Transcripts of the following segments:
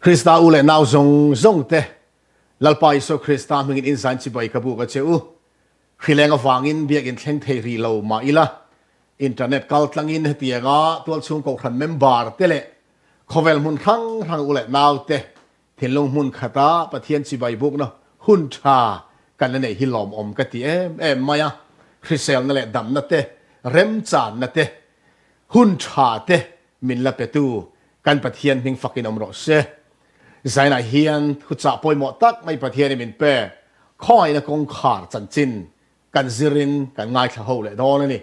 Krista u leh nau zawng zawng te, Lalpa Isua Krista hmingin in zain chibai ka buk a che u. Hrileng avangin biakinn thleng thei rih lo mah ila, internet kal tlangin hetianga tualchhung kohhran member te leh khawvel hmun hrang hrang u leh nau te thinlung hmun khata Pathian chibai bukna hun tha kan la neih hi lawmawm ka ti em em mai a, hriselna leh damna te, remchanna te, hun tha te min la petu kan Pathian hming fakin awm rawh se. Zainah hian thuchah pawimawh tak mai Pathianin min pe, khawngaihna kawngkhar chanchin kan zirin kan ngaithla ho leh dawn a ni.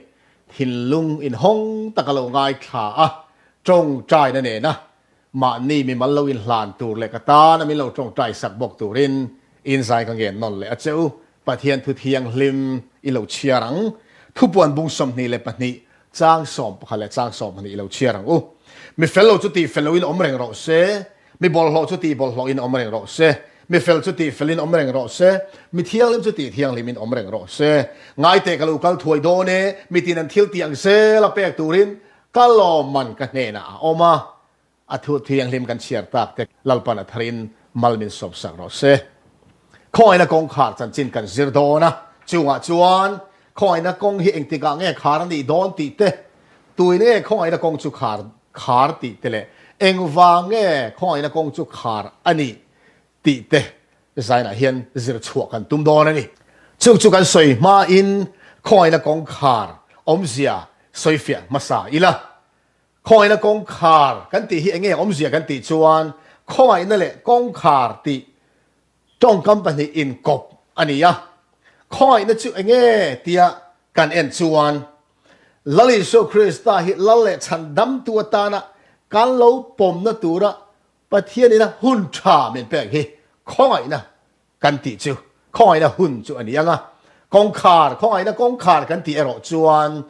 Thinlung inhawng taka lo ngaithla a, tawngtaina nena mahni mimal lo inhlan tur leh ka tana min lo tawngtai sak bawk turin inzai ka ngen nawn leh a che u. Pathian thu thianghlim i lo chhiar ang. Thupuan bung 22 chang 11 leh chang 12 i lo chhiar ang u. Mi fel lo chu tih fel loin awm reng rawh se, mi bawlhhlawh chu tih bawlhhlawhin awm reng rawh se, mi fel chu tih felin awm reng rawh se, mi thianghlim chu tih thianghlimin awm reng rawh se. Ngaiteh ka lo kal thuai dawn e, mitin an thil tih ang zel a pek turin ka lawmman ka hnenah a awm a. A thu thianghlim kan chhiar tak te Lalpan a tharin mal min sawp sak rawh se. Khawngaihna kawngkhar chanchin kan zir dawn a, chungah chuan khawngaihna kawng hi engtikah nge khar a nih dawn tih te, tuin nge khawngaihna kawng chu khar khar tih te leh engvang nge khawngaihna kawng chu khar a nih tih te zainah hian zir chhuah kan tum dawn a ni. Chung chu kan sawi hmain khawngaihna kawngkhar awmzia sawifiah hmasa ila. Khawngaihna kawngkhar kan tih hi enge awmzia kan tih chuan khawngaihna leh kawngkhar tih tawngkam pahnih inkawp a ni a. Khawngaihna chu enge tia kan en chuan Lal Isua Krista hi Lal leh Chhandamtu atana kan lo pawmna tura Pathianina hun tha min pek hi khawngaihna kan tih chu khawngaihna hun chu a ni ang a, kawngkhar, khawngaihna kawngkhar kan tih erawh chuan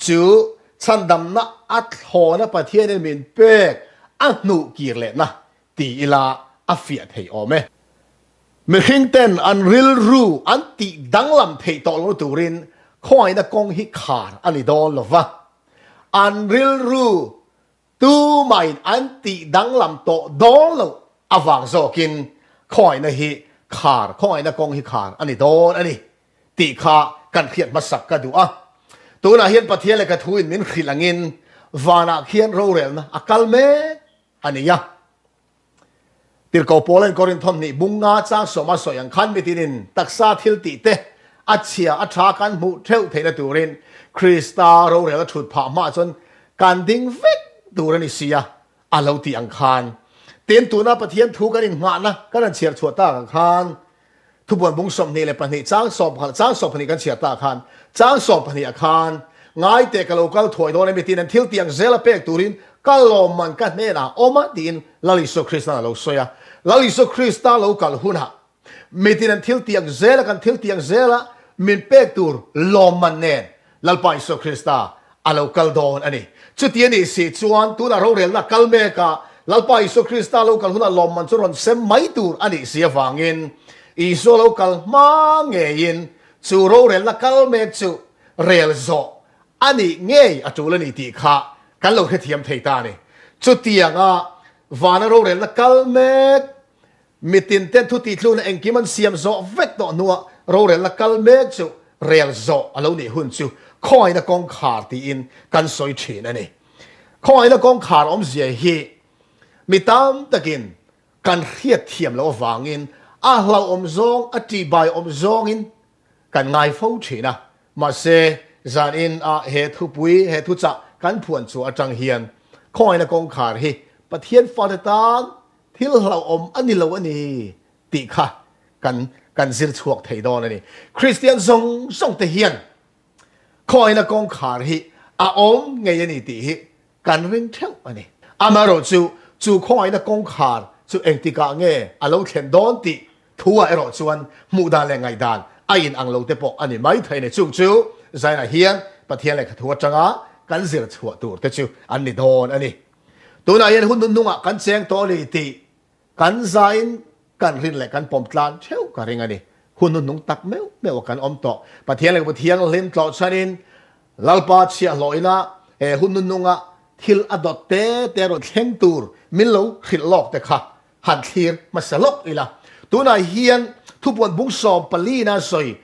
chu chhandamna a thlawna Pathianin min pek a hnuh kir lehna ti ila a fiah thei awm e. Mihring ten an rilru an tih danglam theih tawh lo turin khawngaihna kawng hi khar a ni dawn lo va, an rilru Tumahin an tih danglam tawh dawn loh avang zawkin khawngaihna hi khar, khawngaihna kawng hi khar a ni dawn a ni tih kha kan hriat hmasak ka duh a. Tunah hian Pathian leh ka thuin min hrilh angin vanah khian rorelna a kal mek a ni a. Tirhkoh Paula'n Korinth thawmhnih bung nga chang sawma sawi ang khan mitinin taksa thil tih te a chhia a tha kan hmuh theuh theihna turin Krista rorel a thut phah hma chuan kan ding vek tur a ni sia a lo tih ang khan tin tuna Pathian thu kan innghahna kan han chhiar chhuah tak ang khan Thubuan bung 22 chang 11 chang 12 kan chhiar ta khan chang 12 ah khan ngai teh ka lo kal thuai dawn emi tiin an thil tiang zel a pek turin ka lawmman ka hnenah awm a tiin Lal Isua Kristan a lo sawi a. Lal Isua Krista lo kal hunah mitin an thil tiang zel a kan thil tiang zel a min pek tur lawmman nen Lalpa Isua Krista a lo kal dawn a ni. Chuti a nih si chuan tunah rorelna kal mekah Lalpa Isua Krista lo kal hunah lawmman chu rawn sem mai tur a nih si avangin Isua lo kal hma ngeiin chu rorelna kal mek chu rel zawh a nih ngei a tul a ni tih kha kan lo hrethiam thei ta a ni. Chutianga vana rorelna kal mek Mitin ten thu tihtluna engkim an siam zawh vek tawh hnuah rorelna kal mek chu rel zawh a lo nih hun chu khawngaihna kawngkhar tiin kan sawi thin a ni. Khawngaihna kawngkhar awmzia hi mi tam takin kan hriat thiam loh avangin a hlauhawm zawng, a tihbai awm zawngin kan ngai fo thin a. Mahse, zanin ah he thupui, he thuchah kan phuan chhuah atang hian khawngaihna kawngkhar hi Pathian fate tan Thil hlauhawm a ni lo a ni tih kha kan kan zir chhuak thei dawn a ni. Kristian zawng zawng te hian khawngaihna kawngkhar hi a awm ngei a ni tih hi kan ring theuh a ni. Amaherawh chu, chu khawngaihna kawngkhar chu engtikah nge a lo thlen dawn tih thu-ah erawh chuan hmuh dan leh ngaihdan a in ang lo te pawh a ni mai thei a ni. Chung chu Zainah hian Pathian lehkha thu atanga kan zir chhuah tur te chu an ni dawn a ni. Tunah hian hun nungnungah kan cheng tawh a ni tih kan zain kan rin leh kan pawm tlan theuh ka ring a ni. Hun nungnung tak meuh meuh a kan awm tawh. Pathian leh Thianghlim tlawh chhanin Lalpa chhiahhlawh ina he hun nungnunga thil a dawt te te rawn thleng tur min lo hrilh lawk te kha. han thlir hmasa lawk ila. Tunah hian thupuan bung sawmpalina sawi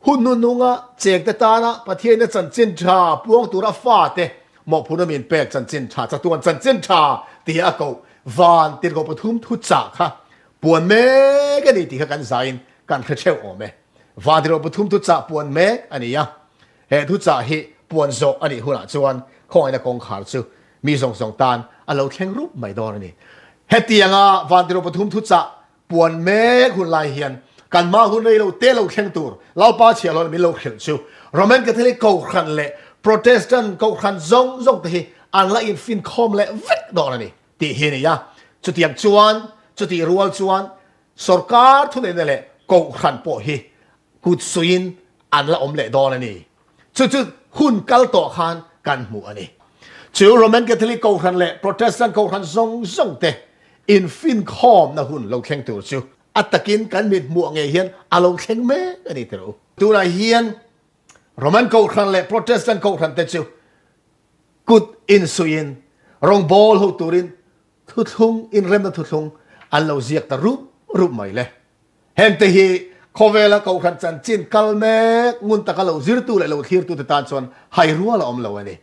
hun hnuhnunga chengte tana Pathianna chanchin tha puang tura fate mawhphurhna min pek chanchin tha, chatuan chanchin tha tia a koh van tirhkoh pathum thuchah kha puan mek a ni tih kha kan zaiin kan hre theuh awm e. Van tirhkoh pathum thuchah puan mek a ni a, he thuchah hi puan zawh a nih hunah chuan khawngaihna kawngkhar chu mi zawng zawng tan a lo thleng rup mai dawn a ni. Hetianga van tirhkoh pathum thuchah Puan mek hun lai hian kan mah hun rei lo te lo thleng tur Lalpa chhiahhlawh min lo hrilh chu Roman Catholic Kohhran leh Protestant Kohhran zawng zawng te hi an la infinkhawm leh vek dawn a ni tih hi a ni a. Chutiang chuan chutih rual chuan sorkar thuneihna leh Kohhran pawh hi kut suiin an la awm leh dawn a ni. Chu chu hun kal tawh khan kan hmu a ni. Chu Roman Catholic Kohhran leh Protestant Kohhran zawng zawng te infinkhawmna hun lo thleng tur chu a takin kan mit hmuh ngei hian a lo thleng mek a ni tiro. Tunah hian Roman Kohhran leh Protestant Kohhran te chu kut insuihin rawngbawl ho turin thuthlung inremna thuthlung an lo ziak ta rup rup mai le. Hengte hi khawvela Kohhran chanchin kal mek ngun taka lo zirtu leh lo thlirtute tan chuan hai rual a awm lo a ni.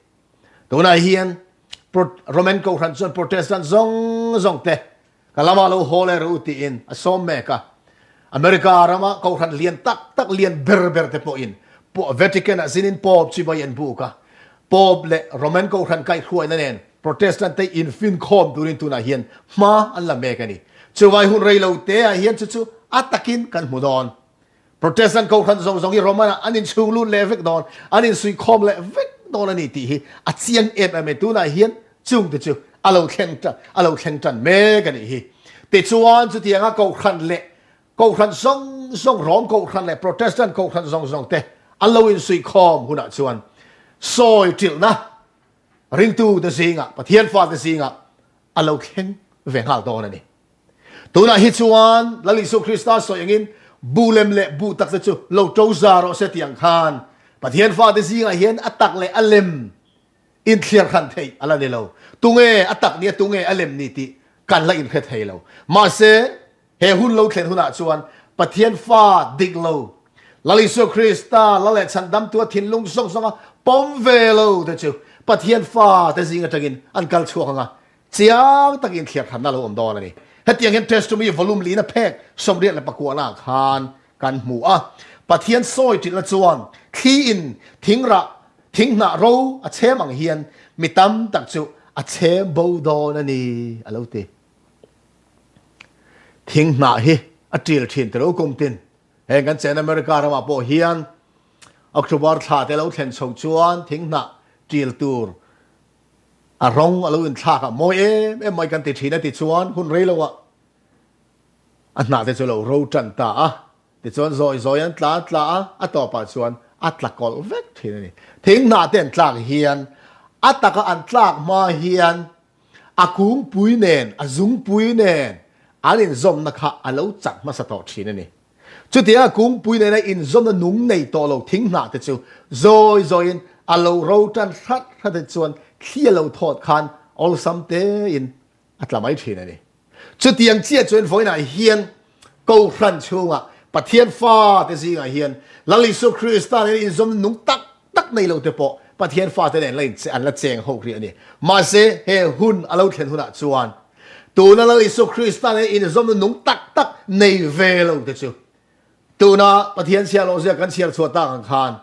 Tunah hian Roman Kohhran chuan Protestant zawng zawng te ka lamah lo haw leh rawh u tiin a sawm mek a. America rama Kohhran lian tak tak lian ber ber te pawhin Vatican ah zinin Pope chibai an buk a. Pope leh Roman Kohhran kaihhruaina nen Protestant te infinkhawm turin tunah hian hma an la mek a ni. Chuvai hun rei lo te ah hian chu chu a takin kan hmu dawn. Protestant Kohhran zawng zawng hi Roman ah an inchhung lut leh vek dawn, an insuihkhawm leh vek dawn a ni tih hi a chiang em em e. Tunah hian chung te chu a lo thleng tan, a lo thleng tan mek a nih hi. Tichuan chutianga Kohhran leh Kohhran zawng zawng, Rom Kohhran leh Protestant Kohhran zawng zawng te an lo insuihkhawm hunah chuan sawi ṭilhna ringtute zingah, Pathian fate zingah a lo thleng ve nghal dawn a ni. Tunah hi chuan Lal Isua Krista sawi angin buh lem leh buh tak te chu lo ṭo za rawh se tih ang khan Pathian fate zingah hian a tak leh a lem inthliar hran theih a la ni lo. Tunge a tak ni a tunge a lem ni tih kan la inhre thei lo. Mahse, He hun lo thlen hunah chuan Pathian fa dik lo, Lal Isua Krista la leh chhandamtu a thinlung zawng zawnga pawm ve lo te chu Pathian fa te zing atangin an kal chhuak ang a, chiang takin thliarhranna a lo awm dawn a ni. Hetiang hian Testimony volume lina phek 89 khan kan hmu a. Pathian sawi ṭilhna chuan thli in thingrah thinghnah ro a chhem ang hian mi tam tak chu a chhem bo dawn a ni a lo ti. Thing hnah hi a ṭil ṭhin tilo kum tin. Heng kan chen America ramah pawh hian October thla te lo thlen chho chuan thing hnah ṭil tur a rawng a lo inthlak a, mawi em em mai kan ti ṭhin a ti chuan hun rei loah a hnah te chu a lo ro ṭan ta a. Tichuan zawi zawi an tla tla a, a tawpah chuan a tla kawlh vek ṭhin a ni. Thing hnah te an tlak hian a taka an tlak hma hian A kungpui nen, a zungpui nen an inzawmna kha a lo chak hmasa tawh thin a ni. Chutiang a kungpui nena inzawmna nung nei tawh lo thinghnah te chu zawi zawiin a lo ro tan hrat hrat te chuan thli a lo thawt khan awlsam tein a tla mai thin a ni. Chutiang chiah chuan vawiinah hian Kohhran chhungah Pathian fate zingah hian Lal Isua Krista nena inzawmna nung tak tak nei lo te pawh Pathian fate nen la an la cheng ho rih a ni. Mahse, he hun a lo thlen hunah chuan tuna Lal Isua Krista nena inzawmna nung tak tak nei ve lo te chu tuna Pathian chhiarloh zia kan chhiar chhuah tak ang khan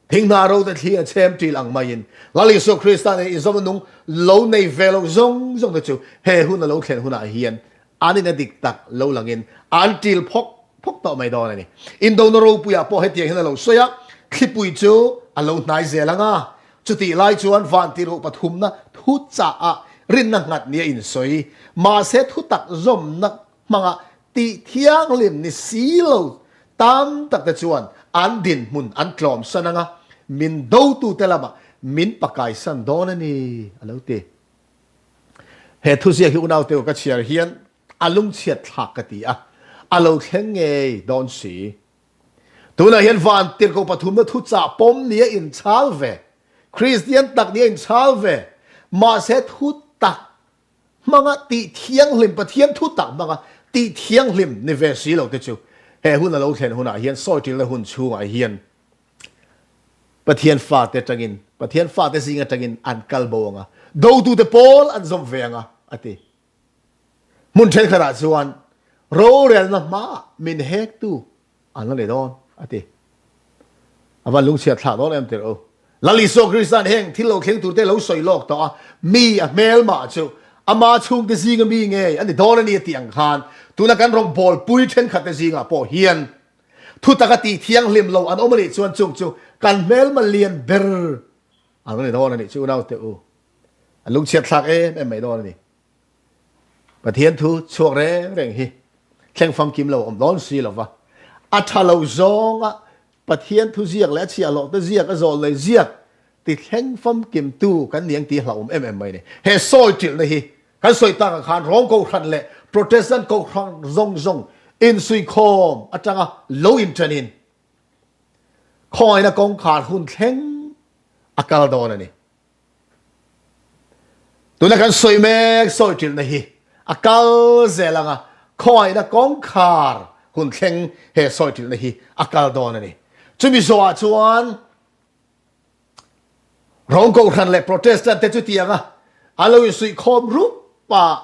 Thinghnah ro te thli a chhem ṭil ang maiin Lal Isua Krista nen inzawmna nung lo nei ve lo zawng zawng te chu he hun a lo thlen hunah hian an in a dik tak lo langin an ṭil phawk phawk tawh mai dawn a ni. Indona ropuiah pawh hetiang hian a lo sawi a, thlipui chu a lo hnai zel ang a, chutih lai chuan vantirh pathumna thu chahah rinna nghat nia insawi mahse thutak zawmna hmanga tih thianghlim ni si lo tam tak te chuan an dinhmun an tlawmsan ang a, min dotute lamah min pakaisan dawn a ni, a lo ti. He thuziak hi unaute ka chhiar hian a lungchhiat thlak ka ti a, a lo thleng ngei dawn si. Tunah hian vantirhkoh pathumna thuchah pawm nia inchhal ve, Kristian tak nia inchhal ve, mahse thu tak. hmanga tih thianghlim, Pathian thu tak hmanga tih thianghlim ni ve si lo te chu he hun a lo thlen hunah hian sawi ṭilna hun chhungah hian Pathian fate aṭangin, Pathian fate zing aṭangin an kal bo ang a, dotute pawl an zawm ve ang a, a ti. Hmun ṭhenkhatah chuan rorelna hmaah min hektu an la ni dawn, a ti. A van lungchhiat thlak dawn em tirh u. Lal Isua Krista'n heng thil lo thleng turte lo sawi lawk tawh a, mi a hmelmah chu ama chhungte zinga mi ngei a ni dawn a ni a tih ang khan tuna kan rawngbawlpui ṭhenkhatte zingah pawh hian Thutaka tih thianghlim lo an awm a nih chuan chung chu kan hmelma lian ber an ni dawn a nih chu unaute u. A lungchhiat thlak em em mai dawn a ni. Pathian thu chhuak reng reng hi thleng famkim lo awm dawn si lova, a tha lo zawnga Pathian thu ziak leh a chhiahhlawh te ziak a zawl nei ziak ti thleng famkim tu kan ni ang tih hlauhawm em em mai a ni. He sawi ṭilhna hi Kan sawi takah khan Rom Kohhran leh Protestant Kohhran zawng zawng insuikhawm atanga lo inṭenin khawngaihna kawngkhar hun thleng a kal dawn a ni. Tuna kan sawi mek sawi ṭilhna hi a kal zel anga khawngaihna kawngkhar hun thleng he sawi ṭilhna hi a kal dawn a ni. Chumi zawhah chuan Rom Kohhran leh Protestant te chutianga an lo insuihkhawm rup a,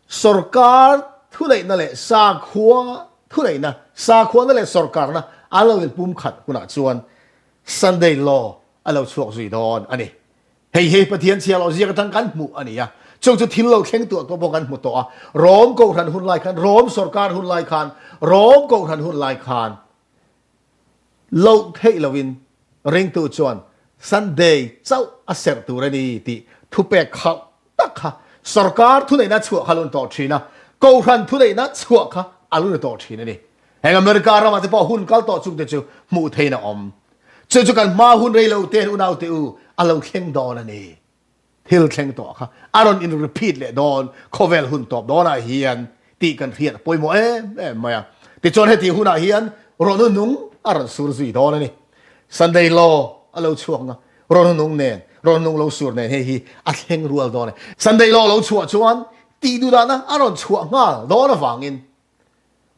sorkar thuneihna leh sakhua thuneihna, sakhuana leh sorkarna an lo inpumkhat hunah chuan Sunday Law a lo chhuak zui dawn a ni. Hei hi Pathian chhiahloh ziak atang kan hmuh a ni a, chung chu thil lo thleng tuah tawh pawh kan hmu tawh a, Rom Kohhran hun lai khan, Rom sorkar hun lai khan, Rom Kohhran hun lai khan, Loh theih loin ringtu chuan Sunday chauh a serh tur a ni tih thupek khauh tak kha sorkar thuneihna chhuah kha a lo ni tawh thin a, Kohhran thuneihna chhuah kha a lo ni tawh thin a ni. Heng America ramah te pawh hun kal tawh chungte chu hmuh theihin a awm. Chu chu kan hma hun rei lo ten unaute u a lo thleng dawn a ni. Thil thleng tawh kha a rawn in repeat leh dawn, khawvel hun tawp dawnah hian tih kan hriat a pawimawh em em mai a. Tichuan heti hunah hian rawhnu nung a rawn sur zui dawn a ni. Sunday law a lo chhuak nga, rawhnu nung nen, rawhnu nung lo sur nen hei hi a thleng rual dawn a ni. Sunday law lo chhuah chuan tih duhdahna a rawn chhuah nghal dawn avangin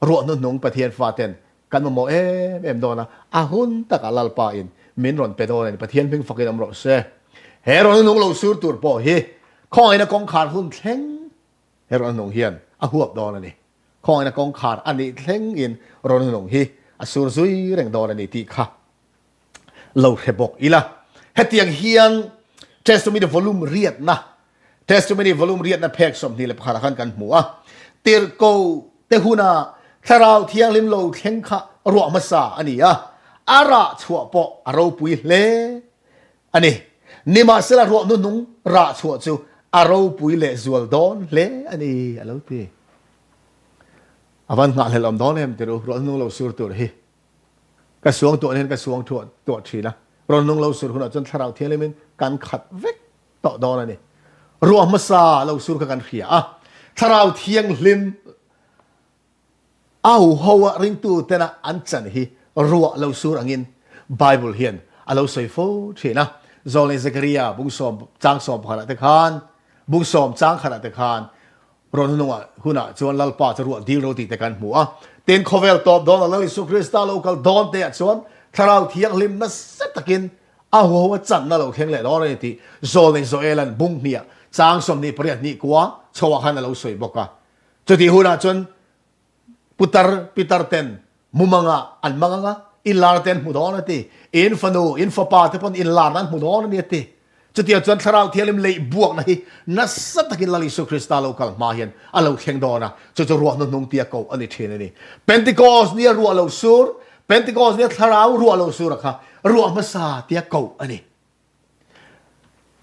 Ruah hnuhnung Pathian faten kan mamawh em em dawn a, a hun takah Lalpa in min rawn pe dawn a ni. Pathian hming fakin awm rawh se. He ruah hnuhnung lo sur tur pawh hi khawngaihna kawngkhar hun thleng he ruah hnuhnung hian a huap dawn a ni. Khawngaihna kawngkhar a nih thleng in ruah hnuhnung hi a sur zui reng dawn a ni tih kha lo hre bawk ila. Hetiang hian Testimony Volume riatna Testimony Volume riatna phek 21 ah khan kan hmu a. Tirhkoh te huna Thlarau Thianghlim lo thleng kha ruah hmasa a ni a, a rah chhuah pawh a ropui hle a ni. Nimahsela ruah hnuhnung rah chhuah chu a ropui leh zual dawn hle a ni, a lo ti. A van nghahhlelh awm dawn em tirh u, ruah hnuhnung lo sur tur hi. Ka suang tuah hian ka suang thuah tuah thin a, rawn nung lo sur hunah chuan Thlarau Thianghlimin kan khat vek tawh dawn a ni. Ruah hmasa lo sur kha kan hria a, Thlarau Thianghlim a huho a ringtu tena an chan hi ruah lo sur angin Bible hian a lo sawi fo thin a. Zawlnei Zekaria bung sawm chang sawm pakhatah te khan, bung sawm chang khatah te khan Rawn hnungah hunah chuan Lalpa chu ruah dil ro tih te kan hmu a. Tin, khawvel tawp dawnah Lal Isu Krista lo kal dawn te ah chuan Thlarau Thianghlim nasa takin a huho a channa lo thleng leh dawn a ni tih Zawlnei Joela'n bung hniah chang 28 hnih kua chhoah khan a lo sawi bawk a. Chutih hunah chuan Putar pitar ten mumanga an mang anga, inlar te an hmu dawn a ti. In fanu, in fapa te pawn inlarna an hmu dawn a ni a ti. Chutiang chuan Thlarau Thianghlim leih buakna hi nasa takin Lal Isua Krista lo kal hma hian a lo thleng dawn a, chu chu ruah hnuhnung tia koh a ni thin a ni. Pentecost nia ruah lo sur, Pentecost nia Thlarau ruah lo sur a kha ruah hmasa tia koh a ni.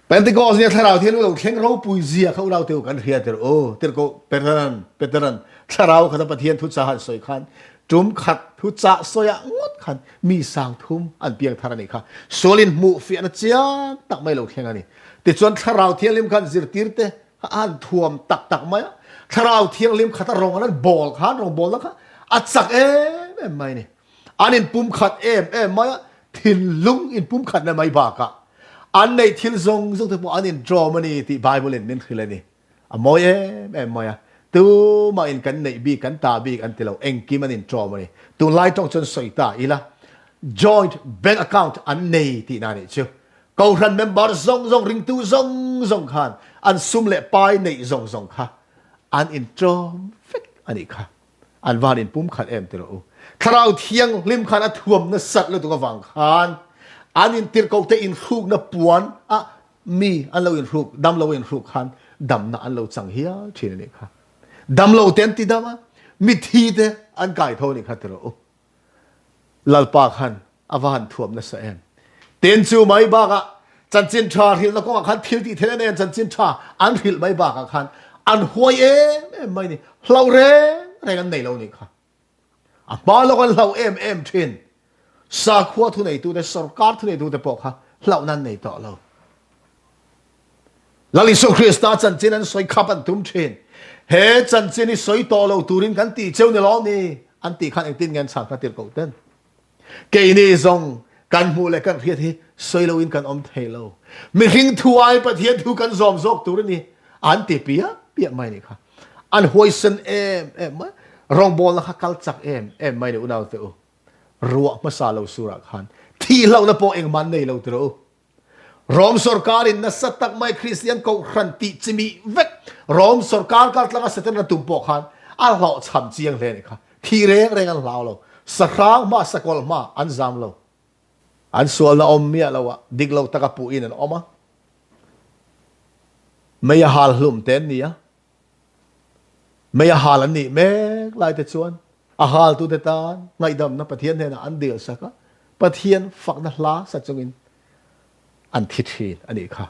Pentecost nia Thlarau Thianghlim lo thleng ropui zia kha unau teu kan hria tir u. Tirhkoh Peteran, Peteran Thlarau khata Pathian thuchah han sawi khan tum khat thuchah sawiah ngawt khan mi sang thum an piang thar a nih kha. Sualin hmuh fiahna chiang tak mai lo thleng a ni. Tichuan Thlarau Thianghlim khan zirtir te kha a han thuam tak tak mai a. Thlarau Thianghlim khata rawng an han bawl khan rawngbawlna kha a chak em em mai a ni. An inpumkhat em em mai a, thinlung inpumkhatna mai bakah an neih thil zawng zawng te pawh an inṭawm a ni tih Bible in min hrilh a ni. A mawi em em mai a. Tumah in kan neih bik, kan ta bik an ti lo. Engkim an inṭawm a ni. Tunlai tawng chuan sawi ta ila, joint bank account an nei tihna a nih chu. Kohhran member zawng zawng, ringtu zawng zawng khan an sum leh pai neih zawng zawng kha an inṭawm vek a nih kha. An van inpum khat em ti rawh u. Thlarau Thianghlim khan a thuam nasat lutuk avang khan an intirhkohte inhrukna puan a mi an lo inhruk, dam lo inhruk khan damna an lo chang hial thin a nih kha. Dam lo te an ti dam a, mithi te an kai tho a nih kha ti rawh u. Lalpa khan a va han thuam nasa em. Tin chu mai bakah chanchin tha hrilhna kawngah khan thil tih theih nen chanchin tha an hrilh mai bakah khan an huai em em mai ni. Hlau reng reng an nei lo nih kha. A hma lawk an hlau em em thin. Sakhua thuneitute, sorkar thuneitute pawh kha hlauhna an nei tawh lo. Lal Isua Krista chanchin an sawi khap an tum thin. He chanchin hi sawi tawh lo turin kan tih cheu ni lo ni an tih khan engtin nge an chhan kha tir ko ten. Keini zawng kan hmuh leh kan hriat hi sawi loin kan awm thei lo. Mihring thu ai Pathian thu kan zawm zawk tur a ni an ti piah piah mai ni kha. An huaisen em em mai. Rawngbawlna kha kal chak em em mai ni unaute u. Ruah hmasa lo surah khan thihlohna pawh engmah an nei lo tiraw u. Rom sorkarin nasa tak mai Kristian kohhran tih chimih vek Rom sorkar kaltlanga Setana tum pawh khan a hlawhchham chiang hle a nih kha. Thih reng reng an hlau lo. Sahrang hma, sakawlh hma an zam lo. An sualna awm miah lo a, dik lo taka puhin an awm a. Mei a hal hlum te an ni a. Mei a hal an nih mek lai te chuan a haltute tan ngaihdamna Pathian hnenah an dil sak a, Pathian fakna hla sa chungin an thi thin a nih kha.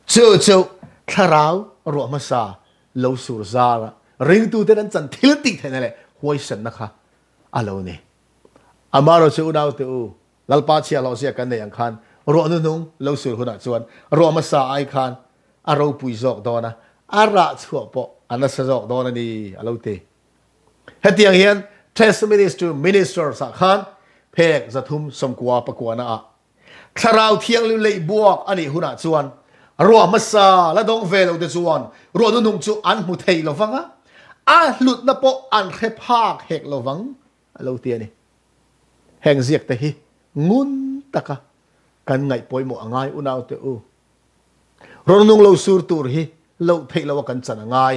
Chu chu thlarau ruah hmasa lo sur zara ringtuten an chan thil tih theihna leh huaisenna kha a lo ni. Amaherawhchu unaute u, Lalpa chhiahhlawh zia kan nei ang khan ruah nuhnung lo sur hunah chuan ruah hmasa ai khan a ropui zawk dawn a, a rah chhuah pawh a nasa zawk dawn a ni a lo ti. Hetiang hian Testimonies to Ministers ah khan phek 390 pakuana ah Thlarau Thianghlim leih buak a nih hunah chuan ruah hmasa la dawng ve lo te chuan ruah nuhnung chu an hmu thei lo vang a, a hlutna pawh an hre phak hek lo vang a lo ti a ni. Heng ziak te hi ngun taka kan ngaih pawimawh a ngai unaute u. Rawngnung lo sur tur hi loh theih loh a kan chan a ngai.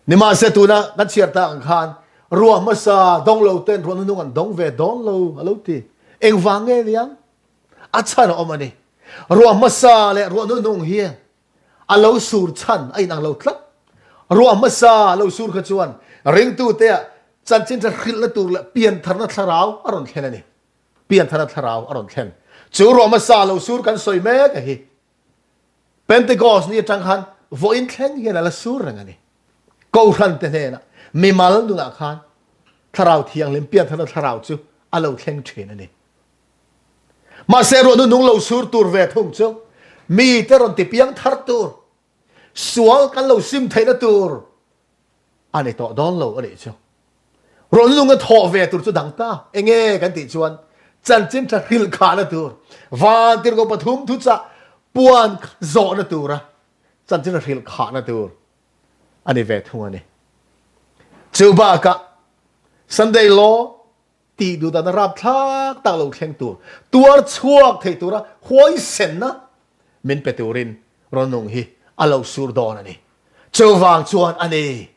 Nimahse tuna kan chhiar tak ang khan ruah hmasa dawng lo ten ruah hnuhnung an dawng ve dawn lo a lo ti. Engvang nge niang? A chhan a awm a ni. Ruah hmasa leh ruah hnuhnung hian A lo sur chhan a inang lo tlat. Ruah hmasa a lo sur kha chuan ringtute ah chanchin tha hrilhna tur leh piantharna thlarau a rawn thlen a ni. Piantharna thlarau a rawn thlen. Chu ruah hmasa a lo sur kan sawi mek a hi. Pentecost ni atang khan vawiin thleng hian a la sur reng a ni. Kohhran te hnenah mimal nunah khan thlarau thianghlim piantharna thlarau chu a lo thleng thin a ni. Mahse ruahnu nung lo sur tur ve thung chu mite rawn ti piang thar tur, sual kan lo sim theihna tur a ni tawh dawn lo a nih chu. Ruahnu nunga thawh ve tur chu dang ta enge kan tih chuan chanchin tha hrilh khahna tur, vantirhkoh pathum thuchah puan zawhna tura chanchin tha hrilh khahna tur a ni ve thung a ni. Chu bakah Sunday Law Tih duhdana rapthlak tak lo thleng tur, tuar chhuak thei tura huaisenna min pe turin rawnung hi a lo sur dawn a ni. Chuvang chuan a ni,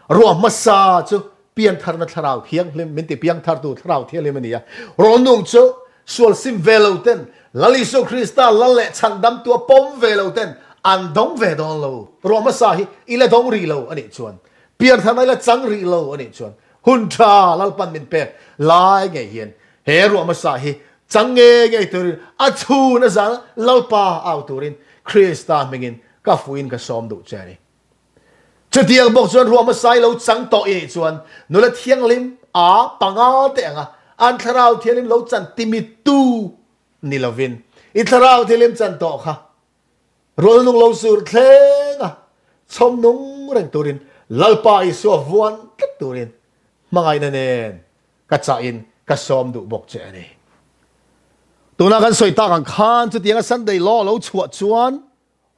ruah hmasa chu piantharna thlarau thianghlim, min ti piangthartu thlarau thianghlim a ni a, rawnung chu sual sim ve lo ten, Lal Isua Krista lal leh chhandamtua pawm ve lo ten an dawng ve dawn lo. Ruah hmasa hi i la dawng rih lo a nih chuan, piantharna i la chang rih lo a nih chuan, Hun tha Lalpan min pek lai ngei hian he ruah hmasa hi chang ngei ngei turin a chhun a zan Lalpa au turin Krista hmingin ka fuiin ka sawm duh che a ni. Chutiang bawk chuan ruah hmasa i lo chang tawh i nih chuan nula thianghlim a panga te anga an thlarau thianghlim lo chan timitu ni lovin i thlarau thianghlim chan tawh kha Rual nung lo sur thleng a, chhawm nung reng turin Lalpa Isua vuan tlat turin hmangaihna nen ka chahin ka sawm duh bawk che a ni. Tuna kan sawi tak ang khan chutianga Sunday Law lo chhuah chuan.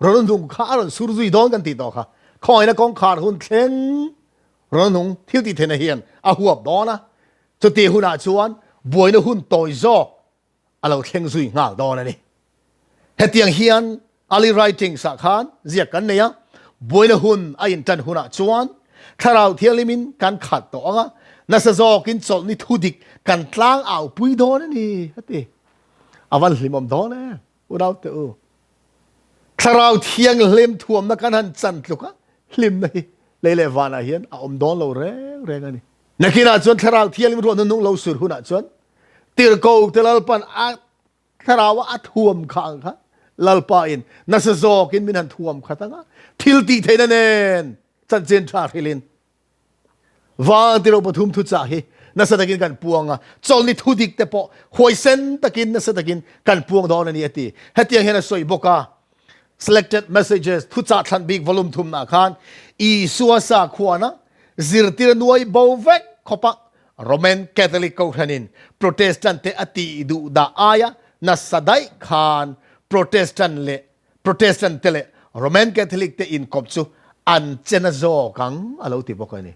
Rawnung kha a rawn sur zui dawn kan tih tawh kha. Khawngaihna kawngkhar hun thleng rawnung thil tih theihna hian a huap dawn a, chutih hunah chuan buaina hun tawi zawk a lo thleng zui nghal dawn a ni. Hetiang hian Early Writings ah khan ziak kan nei a, buaina hun a intan hunah chuan Thlarau Thianghlimin kan khat tawh ang a, nasa zawkin chawlhni thudik kan tlang au pui dawn a ni a ti. A van hlimawm dawn em unau te u. Thlarau Thianghlim thuamna kan han chan tluk a, hlimna hi lei leh vanah hian a awm dawn lo reng reng a ni. Nakinah chuan Thlarau Thianghlim ruahna nung lo sur hunah chuan Tirhkoh te Lalpan a Thlarau a thuam kha ang kha Lalpa in nasa zawkin min han thuam khat anga thil tih theihna nen chanchin tha hrilhin Vang tiro pathum thuchah hi nasa takin kan puang a, chawlni thudik te pawh huaisen takin nasa takin kan puang dawn a ni a ti. Hetiang hian a sawi bawk a, Selected Messages thuchah thlan bik volume thumnah khan Isua sakhuana zirtir nuai bo vek khawpa Roman Catholic Kohhranin Protestant te a tih duh dah aia nasa daih khan Protestant leh Protestant te leh Roman Catholic te inkawp chu an che na zawk ang a lo ti bawk a ni.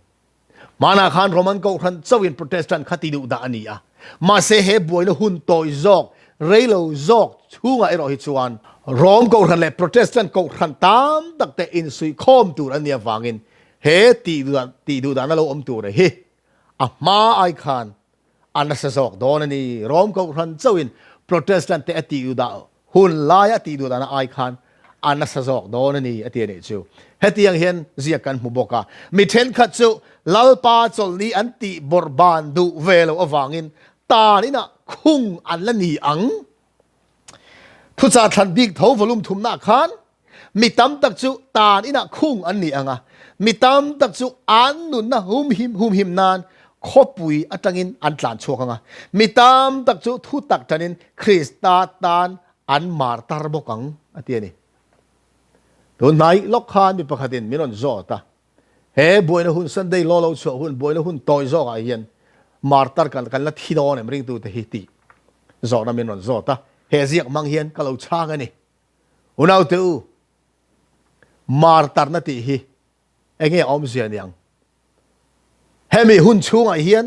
Hmanah khan Roman Kohhran chauhin Protestant kha ti duh dah a ni a, mahse he buaina hun tawi zawk, rei lo zawk chhungah erawh hi chuan Rome Kohhran leh Protestant Kohhran tam tak te insuihkhawm tur a nih avangin he tih duh dahna lo awm tur hi A hma ai khan a nasa zawk dawn a ni. Rome Kohhran chauhin Protestant te a tih duhdah hun laia a tih duhdahna ai khan a nasa zawk dawn a ni a ti a nih chu. Hetiang hian ziak kan hmu bawk a. Mi thenkhat chu Lalpa chawlhni an tih bawrhban duh ve loh avangin tan inah khung an la ni ang. Thuchah thlan bik tho volume thumnaah khan Mi tam tak chu tan inah khung an ni ang a, mi tam tak chu an nunna humhim humhim nan khawpui atangin an tlan chhuak ang a, mi tam tak chu thu tak tanin Krista tan an martar bawk ang, a ti a ni. Tun hnai lawk khan mi pakhatin min rawn zawt a, he buaina hun Sunday law lo chhuah hun buaina hun tawi zawkah hian martar kan kan la thi dawn em ringtute hi tih zawhna min rawn zawt a, he ziak hmang hian ka lo chhang a ni. Unaute u, martarna tih hi enge a awmzia niang? Hemi hun chhungah hian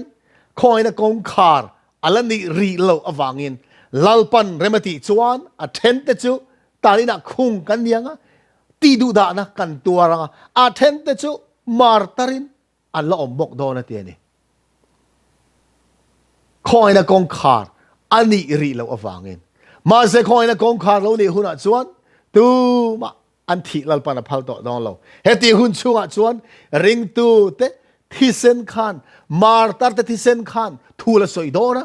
khawngaihna kawngkhar a la nih rih loh avangin Lalpan rem a tih chuan a thente chu tan inah khung kan ni ang a, tih duhdahna kan tuar ang a, a thente chu martarin an la awm bawk dawn a ti a ni. Khawngaihna kawngkhar a nih rih loh avangin. Mahse khawngaihna kawngkhar lo nih hunah chuan tumah an thih Lalpan a phal tawh dawn lo. Heti hun chhungah chuan ringtute thisen khan, martarte thisen khan thu la sawi dawn a,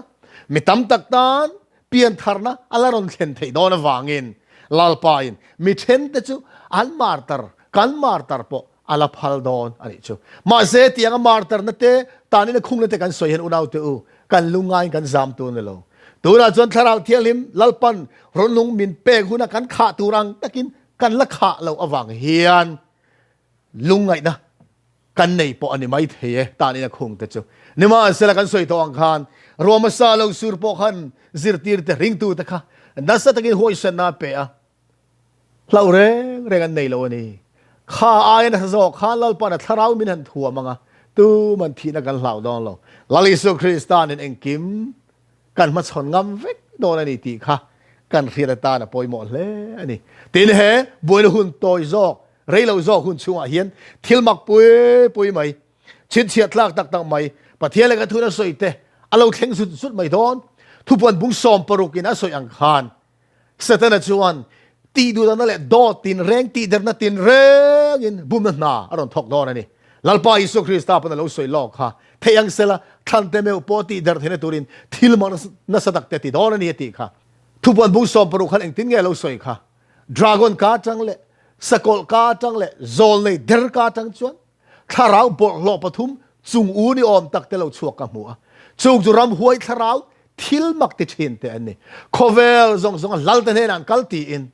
mi tam tak tan piantharna a la rawn thlen theih dawn avangin Lalpain mi thente chu an martar, kan martar pawh a la phal dawn a nih chu. Mahse, tianga martarna te, tanina khungna te kan sawi hian unaute u, kan lungaiin kan zam tur a ni lo. Tunah chuan Thlarau Thianghlim Lalpan rawnlung min pek huna kan khah tur ang takin kan la khah loh avang hian lungngaihna kan nei pawh a ni mai thei e, tanina khung te chu. Nimahsela kan sawi tawh ang khan ruahmasa lo sur pawh khan zirtirte, ringtute kha nasa takin huaisenna a pe a. Hlauh reng reng an nei lo a ni. Kha aia nasa zawk khan Lalpan a thlarau min han thuam ang a, tuman thihna kan hlau dawn lo. Lal Isua Krista nen engkim kan hmachhawn ngam vek dawn a ni tih kha kan hriat atan a pawimawh hle a ni. Tin, he buaina hun tawi zawk, rei lo zawk hun chhungah hian thil mak pui pui mai, chhinchhiah tlak tak tak mai, Pathian leh ka thun a sawi te a lo thleng zut zut mai dawn. Thupuan bung sawmparukin a sawi ang khan Setana chuan tihduhdahna leh dawt tinreng, tihderna tinrengin bumna hna a rawn thawk dawn a ni. Lalpa Isua Krista pawn a lo sawi lawk kha, Theih ang sela, thlante meuh pawh tihder theihna turin thil mak nasa tak te ti dawn a ni a tih kha. Thupuan bung 60 khan engtin nge a lo sawi kha? Dragon ka atang leh sakawlh ka atang leh zawlnei der ka atang chuan Thlarau bawlhhlawh pathum chung u ni awm tak te lo chhuak ka hmu a, chung chu ramhuai thlarau thil mak ti thin te an ni. Khawvel zawng zawng a lal te hnenah an kal tiin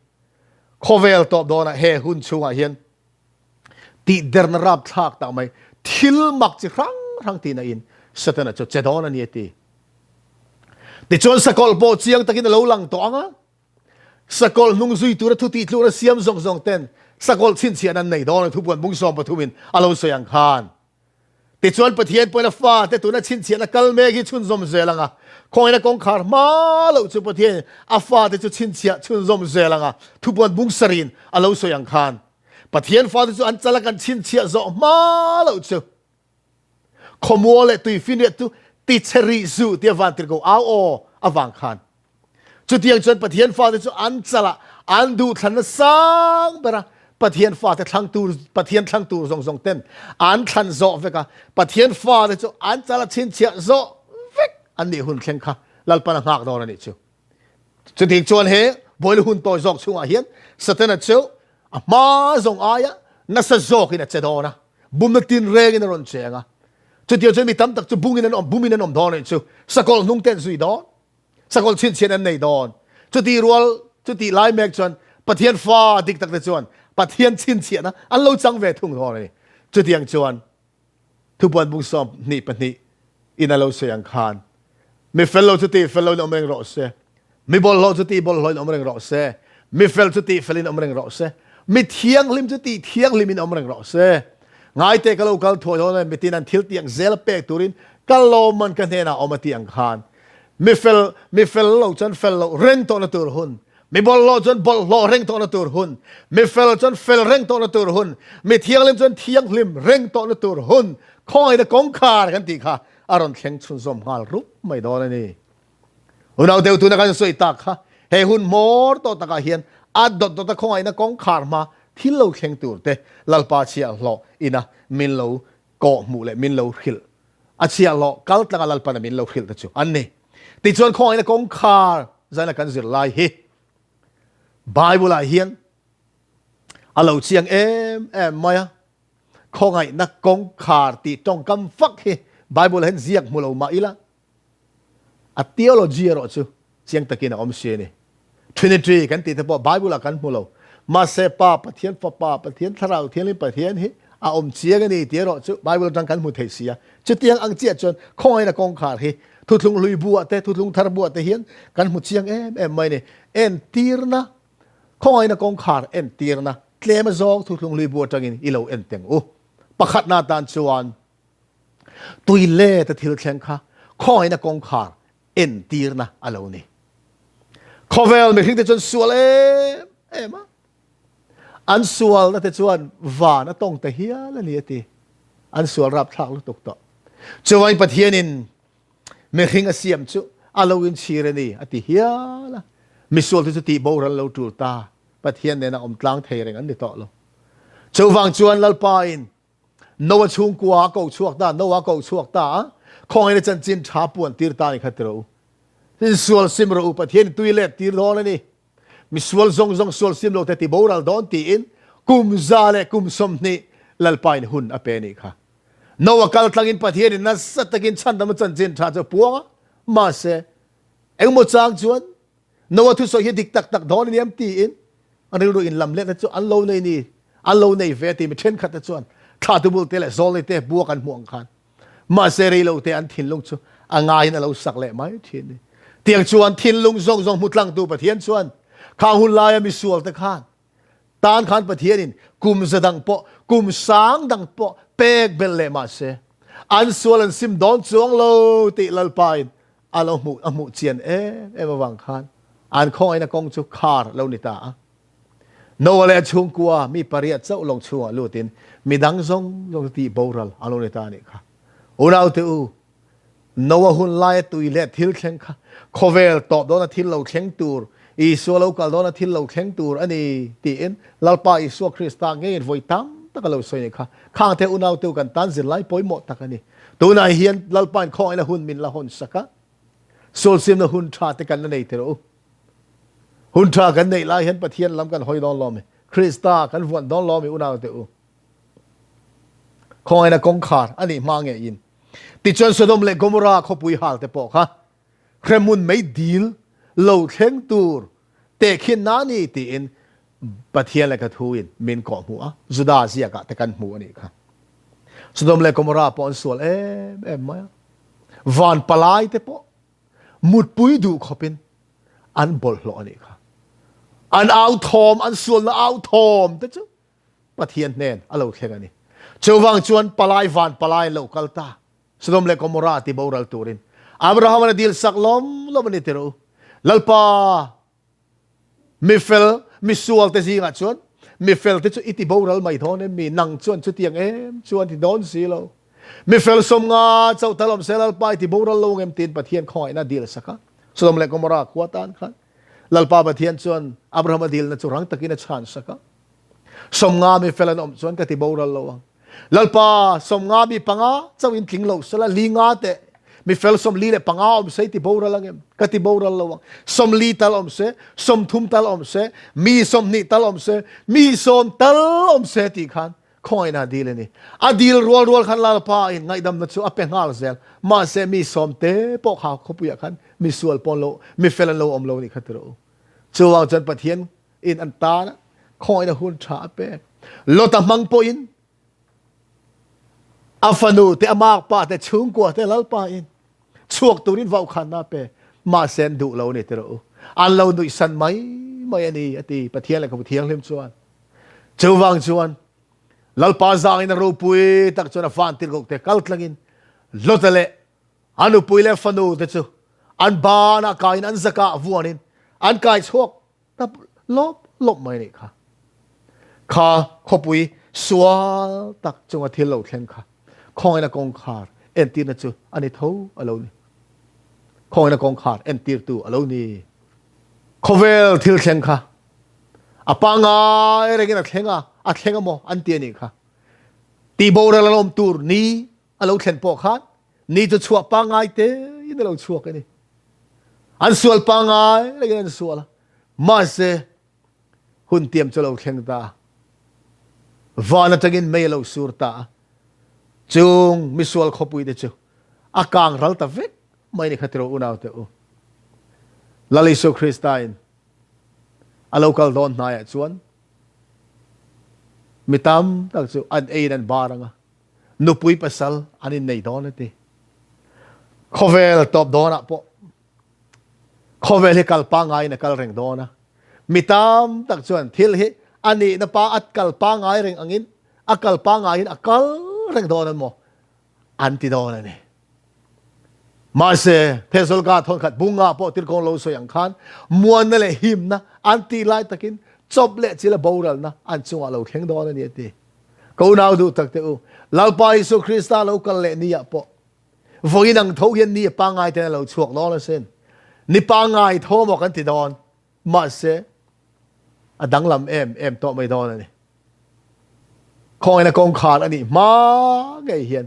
khawvel tawp dawnah he hun chhungah hian tihderna rapthlak tak mai thil mak chi hrang hrang tihna in Setana chu che dawn a ni a ti. Tichuan sakawlh pawh chiang takin a lo lang tawh ang a. Sakawlh hnung zui tura thu tihtlukna siam zawng zawng ten sakawlh chhinchhiahna an nei dawn a thupuan bung 13 in a lo sawi ang khan. Tichuan Pathian pawhin a fate tuna chhinchhiahna kal mek hi chhunzawm zel ang a, khawngaihna kawngkhar hma loh chu Pathianin a fate chu chhinchhiah chhunzawm zel ang a thupuan bung sarihin a lo sawi ang khan. Pathian fate chu an chala kan chhinchhiah zawh hma loh chu Khawmual leh tuifinriat chu tichhe rih suh tia vantirhkoh au aw avang khan. Chutiang chuan Pathian fate chu an chalah an duhthlanna sang ber a, Pathian fate thlang tur, Pathian thlang tur zawng zawng ten an thlan zawh vek a, Pathian fate chu an chala chhinchhiah zawh vek an nih hun thleng kha Lalpan a nghak dawn a nih chu. Chutiang chuan he buaina hun tawi zawk chhungah hian Satana chu a hma zawng aia nasa zawkin a che dawn a, bumna tinrengin a rawn cheng a. Chutiang chuan mi tam tak chu bungin an awm, bumin an awm dawn a nih chu. Sakawlh hnung te an zui dawn, sakawlh chhinchhian an nei dawn. Chutih rual, chutih lai mek chuan Pathian fa dik tak te chuan Pathian chhinchhiahna an lo chang ve thung dawn a ni. Chutiang chuan Thupuan bung 22 in a lo sawi ang khan, Mi fel lo chu tih fel loin awm reng rawh se, mi bawlhhlawh chu tih bawlhhlawhin awm reng rawh se, mi fel chu tih felin awm reng rawh se, mi thianghlim chu tih thianghlimin awm reng rawh se. Ngaite ka lo kal thuai dawn e, mitin an thil tih ang zel a pek turin ka lawmman ka hnenah awm a tih ang khan, mi fel, mi fel lo chuan fel loh reng tawhna tur hun, Mi bawlhhlawh chuan bawlhhlawh reng tawhna tur hun, mi fel chuan fel reng tawhna tur hun, mi thianghlim chuan thianghlim reng tawhna tur hun, khawngaihna kawngkhar kan tih kha a rawn thleng chhunzawm nghal rup mai dawn a ni. Unau deuh tuna kan sawi tak kha he hun hmawr tawh takah hian a dawt dawta khawngaihna kawngkhar hma thil lo thleng tur te Lalpa chhiahhlawh ina min lo kawh hmuh leh min lo hrilh a chhiahhlawh kal tlanga Lalpana min lo hrilh te chu an ni. Tichuan khawngaihna kawngkhar zaina kan zir lai hi Bible ah hian a lo chiang em em mai a, khawngaihna kawngkhar tih tawngkam fak hi Bible ah hian ziak hmu lo mah ila A theology erawh chu chiang takin a awm si a ni. Trinity kan tih te pawh Bible ah kan hmu lo. Mahse Pa Pathian, Fapa Pathian, Thlarau Thianghlim Pathian hi a awm chiang a ni tih erawh chu Bible atang kan hmu thei si a. Chutiang ang chiah chuan khawngaihna kawngkhar hi Thuthlung hlui buah te, Thuthlung thar buah te hian kan hmu chiang em em mai a ni. Entirna, khawngaihna kawngkhar entirna tlem azawng Thuthlung hlui bu atangin i lo en teng u. Pakhatna atan chuan Tui let a thil thleng kha khawngaihna kawngkhar entirna a lo ni. Khawvel mihringte chuan sual em em a, an sualna te chuan van a tawng ta hial a ni a ti. An sual rapthlak lutuk tawh. Chuvangin Pathianin mihring a siam chu a lo inchhir a ni a ti hial a. Misualte chu tih boral lo tul ta, Pathian nena awm tlang thei reng an ni tawh lo. Chuvang chuan Lalpain Noah chhungkua a ko chhuak ta, Noah a ko chhuak ta a, khawngaihna chanchin tha puan tir ta ni kha ti rawh u. Insual sim rawh u, Pathian tui let tir dawn a ni. Misual zawng zawng sual sim lo te ti boral dawn tiin kum 120 Lalpa in hun a pe a nih kha. Noah kal tlangin Pathian in nasa takin chhandamna chanchin tha chu a puang a, mahse engmaw chang chuan Noah thusawi hi dik tak tak dawn a ni em tiin an rilru in lam letna chu an lo nei ni, an lo nei ve ti mi thenkhat te chuan thla tubul te leh zawlnei te buak an hmuh ang khan mahse rei lo te an thinlung chu a ngaiin a lo sak leh mai thin ni. Tiang chuan thinlung zawng zawng hmu tlangtu Pathian chuan khang hun laia misual te khan Tan khan Pathianin kum za dang pawh, kum sang dang pawh pek belh leh mah se, an sual an sim dawn chuang lo tih Lalpain a lo hmuh a hmuh chian em em avang khan an khawngaihna kawng chu khar lo ni ta a. Noah leh a chhungkua mi pariat chauh lawng chhungah lutin midang zawng zawng chu tih boral a lo ni ta a nih kha. Unaute u, Noa hun laia tui leh thil thleng kha khawvel tawp dawna thil lo thleng tur, Isua lo kal dawna thil lo thleng tur a ni tiin Lalpa Isua Krista ngeiin vawi tam tak a lo sawi a nih kha. Khangte unaute kan tan zirlai pawimawh tak a ni. Tunah hian Lalpain khawngaihna hun min la hawn sak a, sualsiamna hun tha te kan la nei tirh u. Hun tha kan neih lai hian Pathian lam kan hawi dawn lawm i, Krista kan vuan dawn lawm i unaute u. Khawngaihna kawngkhar a nih hma ngeiin. Tichuan Sodom leh Gomorrah khawpui hal te pawh kha hremhmun mei dil lo thleng tur tehkhin na ni tiin Pathian lehkha thuin min kawhhmuh a, Juda ziakah te kan hmu a nih kha. Sodom leh Gomorrah pawh an sual em em mai a, van palai te pawh mutpui duh khawpin an bawlhhlawh a nih kha. An au thawm, an sualna au thawm te chu Pathian hnen a lo thleng a ni. Chuvang chuan palai van palai an lo kal ta. Sodom leh Gomorrah ti boral turin Abraham-an a dil sak lawm lawm a ni tirh u. Lalpa, mifel, misual te zingah chuan mifel te chu i ti boral mai dawn em mi? Nang chuan chutiang em chuan ti dawn si lo. Mifel sawmnga chauh tal awm se Lalpa i ti boral lo ngem tiin Pathian khawngaihna a dil sak a. Sodom leh Gomorrah khua tan khan Lalpa Pathian chuan Abraham-a dilna chu rang takin a chhan sak a. Sawmnga mi fel an awm chuan ka ti boral lo ang. Lalpa, 50 mi panga chauhin tling lo sela, li nga teh mi fel 45 awm se i ti boral ang em? Ka ti boral lo ang. 40 tal awm se, 30 tal awm se, mi 20 tal awm se, mi 10 tal awm se tih khan khawngaihna a dil a ni. A dil rual rual khan Lalpa in ngaihdamna chu a pe nghal zel. Mahse mi sawm te pawh kha khawpuiah khan mi sual pawn lo, mi fel an lo awm lo nih kha ti rawh u. Chuvang chuan Pathian in an tan a, khawngaihna hun tha a pek. Lota hmang pawhin a fanu te, a makpa te, chhungkua te Lalpa in chhuak turin vauhkhanna a pe. Mahse an duh lo a ni ti rawh u. An lo nuihsan mai mai a ni a ti Pathian lehkhabu thianghlim chuan. Chuvang chuan Lalpa zangin a ropui tak chuan a van tirhkoh te kal tlangin Lota leh a nupui leh fanu te chu an banah kaiin an zakah vuanin an kai chhuak ta lawp lawp mai nih kha. Kha khawpui sual tak chunga thil lo thleng kha khawngaihna kawngkhar entirna chu a ni tho a lo ni. Khawngaihna kawngkhar entirtu a lo ni. Khawvel thil thleng kha a pangai rengin a thleng a, a thleng a maw an ti a nih kha. Tihboral an awm tur ni a lo thlen pawh khan ni chu chhuah pangai tein a lo chhuak a ni. An sual pangai rengin an sual a, mahse hun tiam chu a lo thleng ta a. Van atangin mei a lo sur ta a, chung misual khawpui te chu a kang ral ta vek mai ni kha tiraw unaute u. Lal Isua Krista in A lo kal dawn hnaiah chuan mi tam tak chu an eiin an bar ang a, nupui pasal an innei dawn a ti. Khawvel tawp dawnah pawh khawvel hi kal pangaiin a kal reng dawn a, mi tam tak chuan thil hi a nihna pa a kal pangai reng angin a kal pangaiin a kal reng dawn an maw? an ti dawn a ni. Mahse, Thessalka thawnkhat bunga pawh tirkawng lo sawi ang khan muanna leh himna an tih lai takin chawp leh chila boralna an chungah lo thleng dawn a ni a ti. Ka unau duh tak te u, Lalpa Isua Krista lo kal leh ni ah pawh vawiin ang tho hian ni a pangngai ten a lo chhuak dawn asin. Ni pangngai tho maw kan ti dawn? Mahse, a danglam em em tawh mai dawn a ni. Khawngaihna kawngkhar a nih hma ngei hian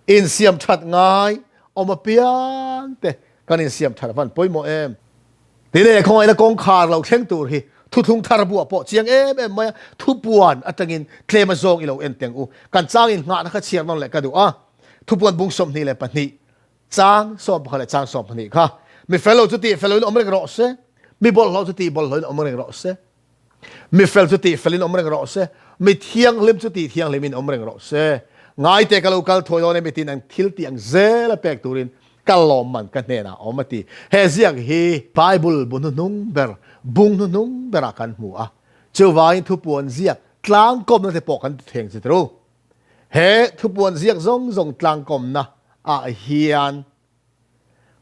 insiam that ngai awm apiang te kan insiam that a van pawimawh em. Tile khawngaihna kawngkhar lo thleng tur hi thuthlung thar buah pawh chiang em em mai a, thupuan atangin tlem a zawng i lo en teng u. Kan changin nghahna kha chhiar nawn leh ka duh a, thupuan bung 22. Chang 11 leh chang 12 kha mi fel lo chu tih fel loin awm reng rawh se, mi bawlhhlawh chu tih bawlhhlawhin awm reng rawh se, mi fel chu tih felin awm reng rawh se, mi thianghlim chu tih thianghlimin awm reng rawh se. Ngaite ka lo kal thuai dawn em tiin ang thil tih ang zela pek turin ka lawmman ka hnenah awm a ti. He ziak hi Bible bu hnuhnung ber, bung hnuhnung berah kan hmu a. Chuvangin thupuan ziak tlangkawmna te pawh kan ti theng chi tru. He thupuan ziak zawng zawng tlangkawmna ah hian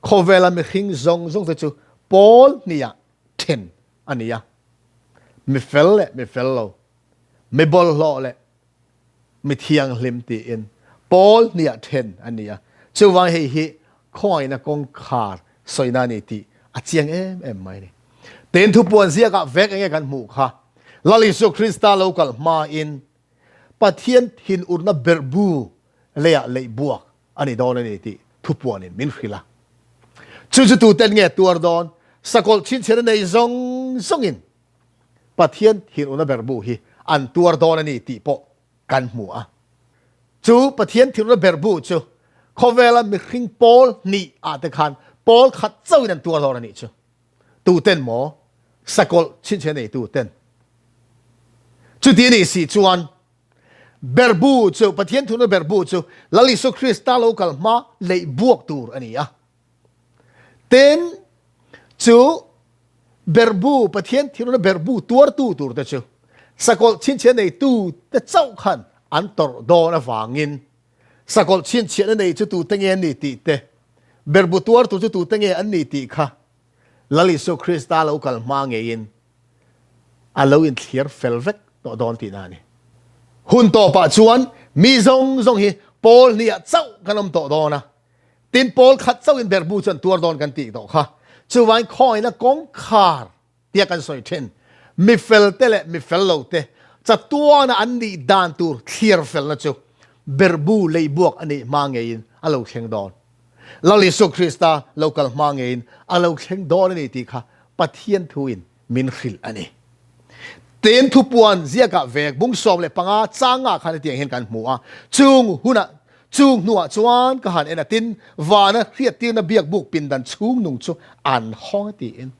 khawvela mihring zawng zawng te chu pawl hnih ah then a ni a, mi fel leh mi fel lo, mi bawlhhlawh leh mi thianghlim tiin pawl hnih ah then a ni a. Chuvang hei hi khawngaihna kawngkhar sawina a ni tih a chiang em em mai a ni. Tin, thupuan ziak ah vek enge kan hmuh kha Lal Isua Krista lo kal hma in Pathian thinurna berhbu leiah leih buak a ni dawn a ni tih thupuanin min hrilh a. Chu chu tuten nge tuar dawn? Sakawlh chhinchhiahna nei zawng zawngin Pathian thinurna berhbu hi an tuar dawn a ni tih pawh kan hmu a. Chu Pathian thinurna berhbu chu khawvela mihring pawl hnih ah te khan pawl khat chauhin an tuar dawn a nih chu. Tuten maw? Sakawlh chhinchhiah neitu ten. Chuti a nih si chuan berhbu chu, Pathian thuna berhbu chu Lal Isua Krista lo kal hma leih buak tur a ni a. Tin, chu Berhbu, Pathian thinurna berhbu tuartu turte chu sakawlh chhinchhiah neitu te chauh khan an tawrh dawn avangin sakawlh chhinchhiahna nei chu tute nge an ni tih te, berhbu tuartu chu tute nge an ni tih kha Lal Isua Krista lo kal hma ngeiin a lo inthliar fel vek tawh dawn tihna a ni. Hun tawpah chuan mi zawng zawng hi pawl hniah chauh kan awm tawh dawn a, tin pawl khat chauhin berhbu chu an tuar dawn kan tih tawh kha. Chuvangin khawngaihnna kawngkhar tia kan sawi thin, mi felte leh mi fel lote chatuana an nih dan tur thliar felna chu berhbu leibuak a nih hma ngeiin a lo thleng dawn. Lal Isua Krista lo kal hma ngeiin a lo thleng dawn a ni tih kha Pathian thuin min hrilh a ni. Tin thupuan ziakah vek bung 15 changah khan hetiang hian kan hmu a, chung hunah chung hnuah chuan ka han en a, tin vana hriattirna biakbuk pindan chhungnung chu an hawng a tiin.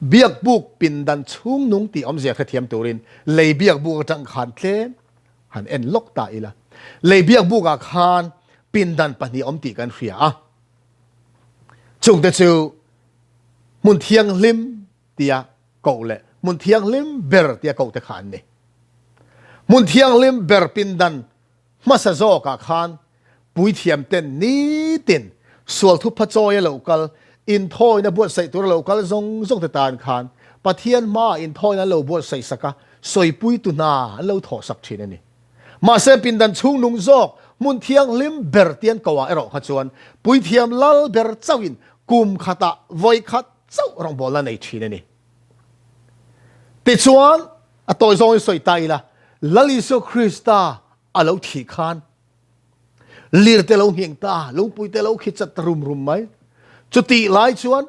Biakbuk pindan chhungnung tih awmzia hrethiam turin lei biakbuk atang khan tlem han en lawk ta ila. Lei biakbukah khan pindan pahnih awm tih kan hria a, chungte chu hmun thianghlim tia koh leh hmun thianghlim ber tia koh te kha an ni. Hmun thianghlim ber pindan hmasa zawkah khan puithiam ten nitin sual thupha chawi a lo kal, inthawina buatsaih tur a lo kal zawng zawng te tan khan Pathian hmaah inthawina an lo buatsaih sak a, sawipuitu hna an lo thawhsak thin a ni. Mahse pindan chhungnung zawk hmun thianghlim ber tian koah erawh kha chuan puithiam lal ber chauhin kum khatah vawi khat chauh rawngbawlna nei thin a ni. Tichuan, a tawi zawngin sawi ta ila, Lal Isua Krista a lo thih khan lir te lo ngheng ta, lungpui te lo khi chat ta rum rum mai. Chutih lai chuan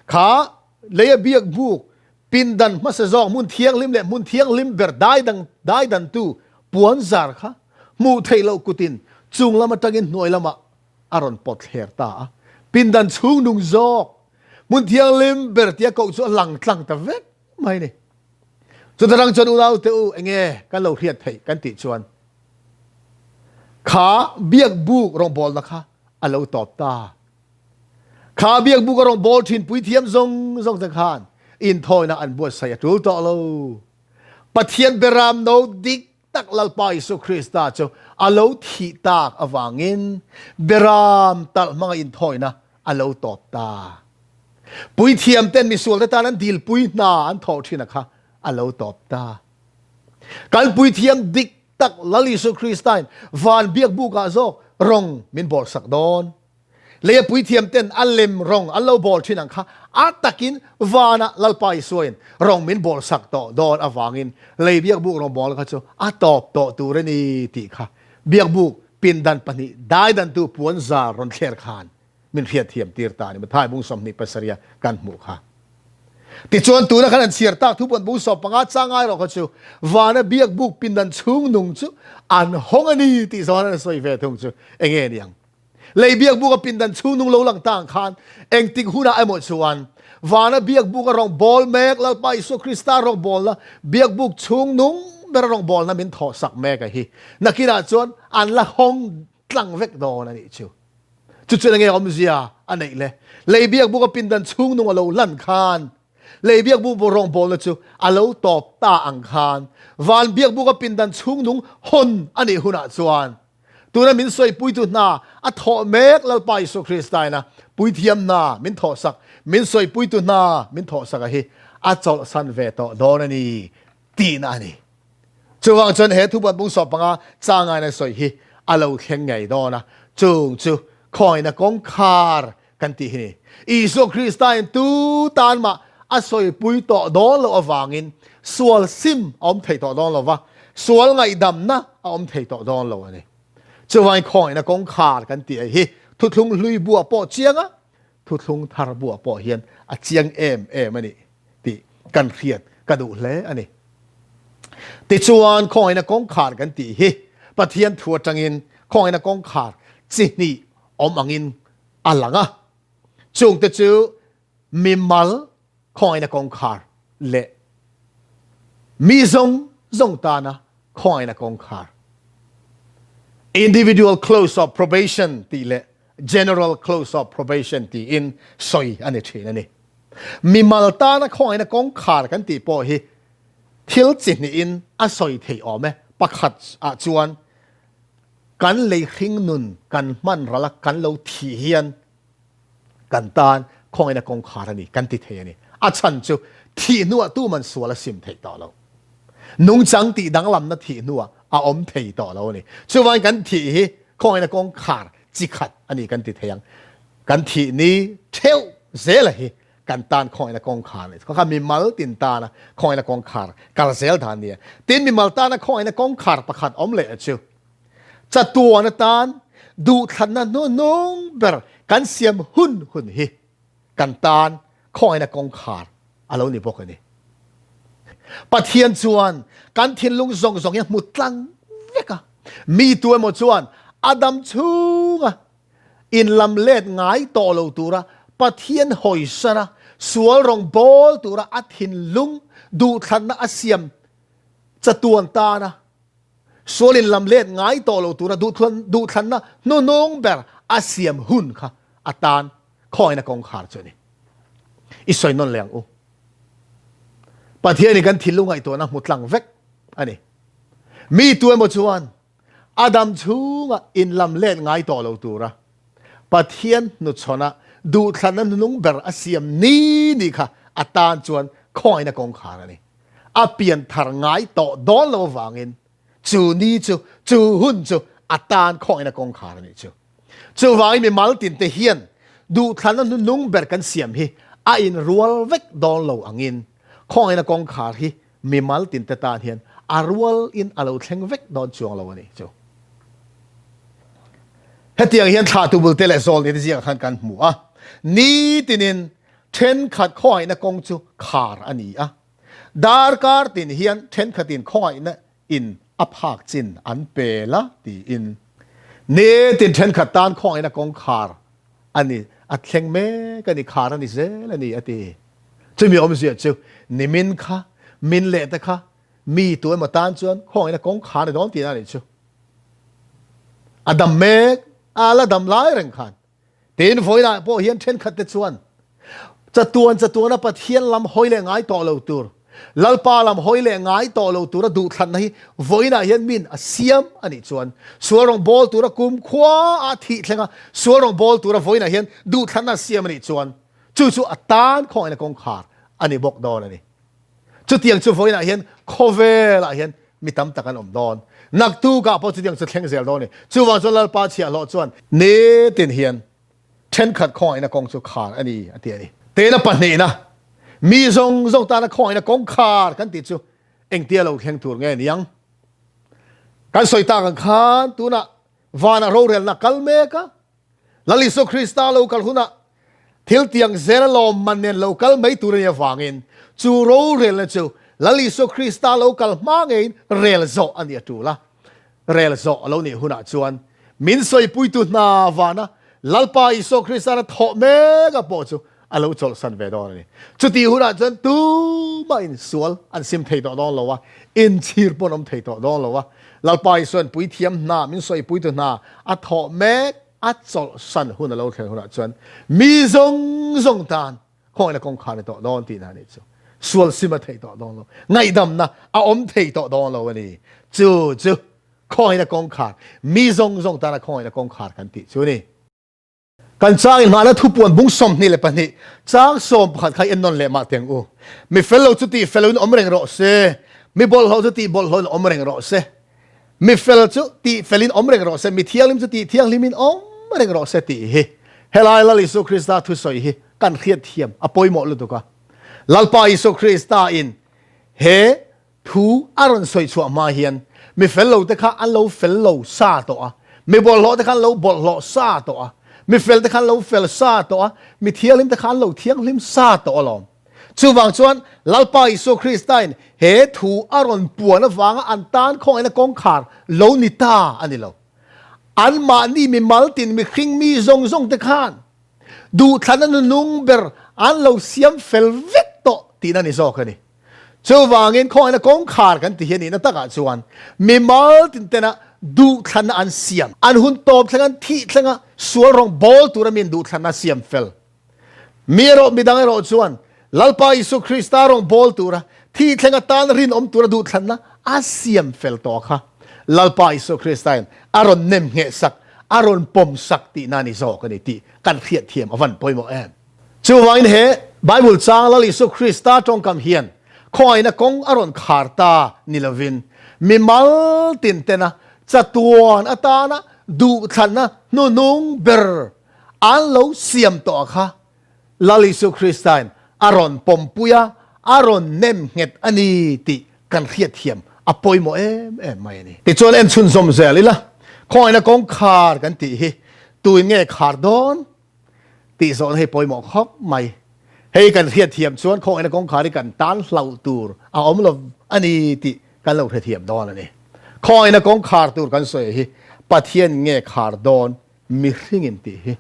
Kha leia biak buk pindan hmasa zawk hmun thianghlim leh hmun thianghlim ber daidang daidantu puanzar kha hmuh theih loh kutin chung lam atangin hnuai lamah a rawn pawt thler ta a. Pindan chhung nung zawk hmun thianghlim ber tia koh chu a lang tlang ta vek mai a ni. Chuta rang chuan unaute u enge kan lo hriat theih kan tih chuan kha biak buk rawngbawlna kha a lo tawp ta. Kha biakbuk a rawng bawl thin puithiam zawng zawng te khan inthawina an buatsaih a tul tawh lo. Pathian beram no dik tak Lalpa Isu Krista chu a lo thih tak avangin beram talh hmanga inthawina a lo tawp ta. Puithiam ten misual te tan an dilpui hna an thawh thin a kha a lo tawp ta. Kan puithiam dik tak Lal Isu Kristain van biakbukah zawk rawng min bawlsak dawn. Leia puithiam ten a lem rawng an lo bawl thin ang kha a takin vanah Lalpa Isuain rawng min bawl sak tawh dawn avangin lei biakbuk rawngbawlna kha chu a tawp tawh tur a ni tih kha biakbuk pindan pahnih daidantu puanzar rawn thler khan min hriatthiam tir ta a ni. Matthai bung 27 a kan hmuh kha. Tichuan tuna khan an chhiar tak thupuan bung 15 changai rawh kha chu vana biakbuk pindan chhung nung chu an hawng a ni tih zawn an sawi ve thung chu enge ni ang? Lei biakbuk a pindan chhungnung lo lang ta ang khan engtik hunah emaw chuan vana biakbuk a rawngbâwl mek Lalpa Isua Krista rawngbâwlna biakbuk chhungnung bera rawngbâwlna min thawhsak mek a hi nakinah chuan an la hawng tlang vek dawn a nih chu. Chu chuan enge awmzia a neih le? Lei biakbuk a pindan chhungnung a lo lan khan Lei biakbuk rawngbawlna chu a lo tawp ta ang khan van biakbuk a pindan chhungnung hawn a nih hunah chuan Tuna min sawipuitu hna a thawh mek Lalpa Isua Krista ina puithiam hna min thawhsak, min sawipuitu hna min thawhsak a hi a chawlhsan ve tawh dawn a ni tihna a ni. Chuvang chuan he thubuan bung 15 changaina sawi hi a lo thleng ngei dawn a, chung chu khawngaihna kawngkhar kan tih hi ni. Isua Krista in tu tan mah a sawipui tawh dawn loh avangin sual sim a awm thei tawh dawn lo va, sual ngaihdamna a awm thei tawh dawn lo a ni. Chuvangin khawngaihna kawngkhar kan tih hi thuthlung hlui buah pawh chiang a, thuthlung thar buah pawh hian a chiang em em a ni tih kan hriat ka duh hle a ni. Tichuan khawngaihna kawngkhar kan tih hi Pathian thu atangin khawngaihna kawngkhar chi hnih awm angin a lang a, chungte chu mimal khawngaihna kawngkhar leh mi zawng zawng tana khawngaihna kawngkhar, individual close of probation tih leh general close of probation tiin sawi a ni thin a ni. Mimal tana khawngaihna kawngkhar kan tih pawh hi thil chi hnihin a sawi theih awm e. Pakhat ah chuan kan lei hring nun kan hman ral a kan lo thih hian kan tan khawngaihna kawngkhar a ni kan ti thei a ni. A chhan chu thih hnuah tuman sual a sim theih tawh lo. Nungchang tih danglamna thih hnuah a awm thei tawh lo a ni. Chuvangin kan thih hi khawngaihna kawngkhar chi khat a ni kan ti thei ang. Kan thih ni theuh zela hi kan tan khawngaihna kawngkhar a ni. Kha mimal tin tana khawngaihna kawngkhar kal zel dan a ni a. Tin mimal tana khawngaihna kawngkhar pakhat awm leh chu chatuan atan duhthlanna hnuhnung ber kan siam hun hun hi kan tan khawngaihna kawngkhar a lo ni bawk a ni. Pathian chuan kan thinlung zawng zawng hi a hmu tlang vek a. Mi tu emaw chuan a dam chhunga inlam let ngai tawh lo tura Pathian hawisana sual rawng bawl tura a thinlung duhthlanna a siam chatuan tana sual inlam let ngai tawh lo tura duhthlanna hnuhnung ber a siam hun kha a tan khawngaihna kawngkhar chu a ni. I sawi nawn leh ang u. Pathianin kan thinlung ngaihtuahna hmu tlang vek a ni. Mi tu emaw chuan a dam chhunga inlam let ngai tawh lo tura Pathian hnuchhawnah duhthlanna hnunung ber a siam ni ni kha a tan chuan khawngaihna kawngkhar a ni. A pian thar ngai tawh dawn lo avangin chu ni chu, chu hun chu a tan khawngaihna kawngkhar a nih chu. Chuvangin mi mal tinte hian duhthlanna hnunung ber kan siam hi a inrual vek dawn lo angin khawngaihna kawngkhar hi mimal tinte tan hian a rual in a lo thleng vek dawn chuang lo a ni chu. Hetiang hian thlahtu bulte leh zawlni te zingah khan kan hmu a, nitinin thenkhat khawngaihna kawng chu khar a ni a, darkar tin hian thenkhatin khawngaihna in a phak chin an pel a tiin nitin thenkhat tan khawngaihna kawng khar a ni, a thleng mek a ni, khar a ni zel a ni a ti. Chumi awmzia chu nimin kha, min leh te kha mi tu emaw tan chuan khawngaihna kawng khar a ni dawn tihna a nih chu. A dam mek, a la dam lai reng khan. Tin vawiinah pawh hian thenkhat te chuan chatuan chatuana Pathian lam hawi leh ngai tawh lo tur, Lalpa lam hawi leh ngai tawh lo tura duhthlanna hi vawiinah hian min a siam a nih chuan sual rawng bawl tura kumkhua a thih thlenga sual rawng bawl tura vawiinah hian duhthlanna a siam a nih chuan Chu chu a tan khawngaihna kawngkhar a ni bawk dawn a ni. Chutiang chu vawiinah hian khawvelah hian mi tam tak an awm dawn. Naktukah pawh chutiang chu thleng zel dawn a ni. Chuvang chuan Lalpa chhiahhlawh chuan nitin hian thenkhat khawngaihna kawng chu khar a ni a ti a ni. Tena pahnihna, mi zawng zawng tana khawngaihna kawngkhar kan tih chu engtia lo thleng tur nge niang? Kan sawi tak ang khan tunah vanah rorelna kal mek a, Lal Isua Krista lo kal hunah thil tiang zel lawmman nen lo kal mai tur a nih avangin chu rorelna chu Lal Isua Krista lo kal hma ngeiin rel zawh a nih a tul a. Rel zawh a lo nih hunah chuan min sawipuitu hna vana Lalpa Isua Kristana thawh meka pawh chu a lo chawlhsan ve dawn a ni. Chutih hunah chuan tumah in sual an sim thei tawh dawn lo a, inchhir pawh an awm thei tawh dawn lo a. Lalpa Isua'n puithiam hna, min sawipuitu hna a thawh mek, a chawlhsan hun a lo thlen hunah chuan mi zawng zawng tan khawngaihna kawngkhar ni tawh dawn tihna a nih chu. Sual sim a thei tawh dawn lo, ngaihdamna a awm thei tawh dawn lo a ni. Chu chu khawngaihna kawngkhar, mi zawng zawng tana khawngaihna kawngkhar kan tih chu a ni. Kan chang in hmana thupuan bung 22 chang 11 kha en nawn leh mah teng u. Mi fel lo chu tih fel loin awm reng rawh se, mi bawlhhlawh chu tih bawlhhlawhin awm reng rawh se, mi fel chu tih felin awm reng rawh se, mi thianghlim chu tih thianghlimin awm reng rawh se tih hi helai Lal Isua Krista thusawi hi kan hriatthiam a pawimawh lutuk a. Lalpa Isua Krista in he Thu a rawn sawi chhuah hma hian mi fel lo te kha an lo fel lo sa tawh a, mi bawlhhlawh te kha an lo bawlhhlawh sa tawh a, mi fel te kha an lo fel sa tawh a, mi thianghlim te kha an lo thianghlim sa tawh alawm. Chuvang chuan Lalpa Isua Kristain he thu a rawn puan avanga an tan khawngaihna kawngkhar lo ni ta a ni lo. Anmahni mi maltin mihring mi zawng zawng te khan duhthlanna nunung ber an lo siam fel vek tawh tihna ni zawk a ni. Chuvangin khawngaihna kawngkhar kan ti hi a nihna takah chuan mimal tintena duhthlanna an siam, an hun tawp thleng an thih thlenga sual rawng bawl tura min duhthlanna siam fel. Mi erawh midang erawh chuan Lalpa Isua Krista rawngbawl tura thi thleng atan rinawm tura duhthlanna a siam fel tawh kha Lalpa Isua Kristain a rawn nem ngheh sak, a rawn pawm sak tihna a ni zawk a ni tih kan hriatthiam a van pawimawh em. Chuvangin he Bible chang Lal Isua Krista tawngkam hian khawngaihna kawng a rawn khar ta ni lovin mimal tin tena chatuan atana duhthlanna hnuhnung ber an lo siam tawh kha Lal Isua Kristain a rawn pawmpui a, a rawn nem nghet a ni tih kan hriatthiam a pawimawh em em mai a ni. Tichuan en chhunzawm zel ila, khawngaihna kawngkhar kan tih hi tuin nge khar dawn tih zawhna hi pawimawh khawp mai. Hei kan hriatthiam chuan khawngaihna kawngkhar hi kan tan hlauh tur a awm lo a ni tih kan lo hrethiam dawn a ni. Khawngaihna kawngkhar tur kan sawi hi Pathian nge khar dawn mihringin tih hi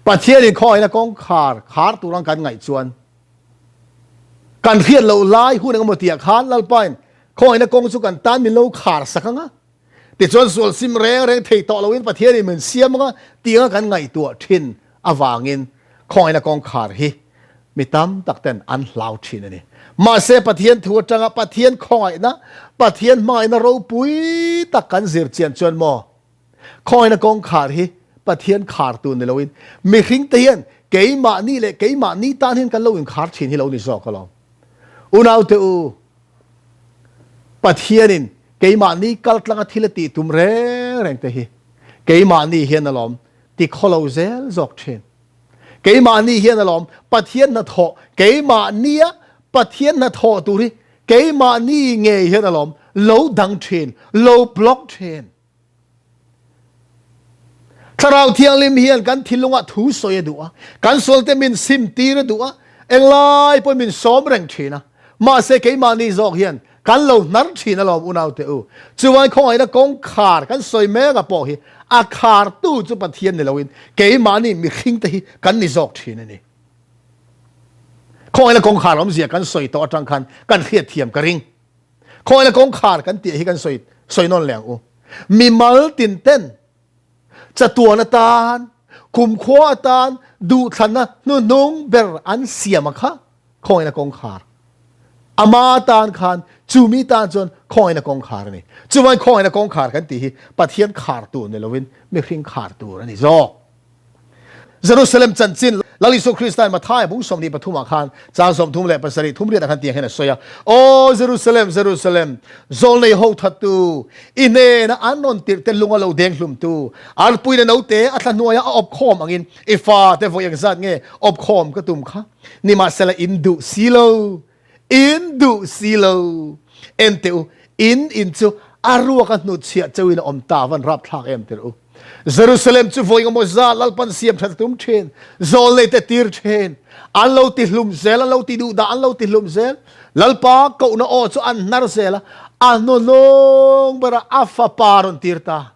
Pathianin khawngaihna kawngkhar khar tur ang kan ngaih chuan kan hriat loh lai hun engemaw tihah khan Lalpain khawngaihna kawng chu kan tan min lo khar sak ang a, tichuan sual sim reng reng thei tawh loin Pathianin min siam ang a tih anga kan ngaihtuah thin avangin khawngaihna kawngkhar hi mi tam tak ten an hlau thin a ni. Mahse Pathian thu atanga Pathian khawngaihna, Pathian hmangaihna ropui tak kan zir chian chuan maw Khawina kawngkhar hi Pathian khar tur ni loin mihringte hian keimahni leh keimahni tan hian kan lo inkhar thin hi lo ni zawk alawm. Unaute u, Pathianin keimahni kaltlanga thil a tih tum reng reng te hi keimahni hian alawm ti khawlo zel zawk thin. Keimahni hian alawm Pathian hnathawh keimahnia Pathian hnathawh tur hi keimahni ngei hian alawm lo dang thin, lo block thin. Thlarau Thianghlim hian kan thinlungah thu sawi a duh a, kan sualte min sim tir a duh a, englai pawhin min sawm reng thin a. Mahse keimahni zawk hian kan lo hnar thin alawm unaute u. Chuan khawngaihna kawngkhar kan sawi mek a pawh hi a khartu chu Pathian ni loin keimahni mihringte hi kan ni zawk thin a ni. Khawngaihna kawngkhar awmzia kan sawi tawh atang khan kan hriatthiam ka ring. Khawila kawngkhar kan tih hi kan sawi sawi nawn leh ang u. Mimal tin ten chatuan atan, kumkhua atan duhthlanna hnuhnung ber an siam a kha khawngina kawngkhar. Ama tan khan chu mi tan chuan khawngina kawngkhar a ni. Chuvain khawngina kawngkhar kan tih hi Pathian khar tur ni lovin mihring khar tur a ni zawk. Jerusalem chanchin Lal Isua Kristain Matthai bung 23 ah khan chang 37 thum riatah khan tiang hian a sawi a, Aw Jerusalem, Jerusalem, zawlnei ho thattu, i hnena an rawn tirh te lung a lo deng hlumtu, arpuina note a thla hnuaia a awp khawm angin i fate vawi engzat nge awp khawm ka tum kha, nimahsela in duh si lo, in duh si lo. En teh u, in in chu a ruak a hnutchhiah chauhin a awm ta, van rapthlak em tirh u. Jerusalem chu vawi engemaw zat Lalpan siam that a tum thin, zawlnei te tir thin, an lo ti hlum zel, an lo ti duh dah, an lo ti hlum zel. Lalpa kohna aw chu an hnar zel a, a hnuhnung berah a fapa rawn tir ta.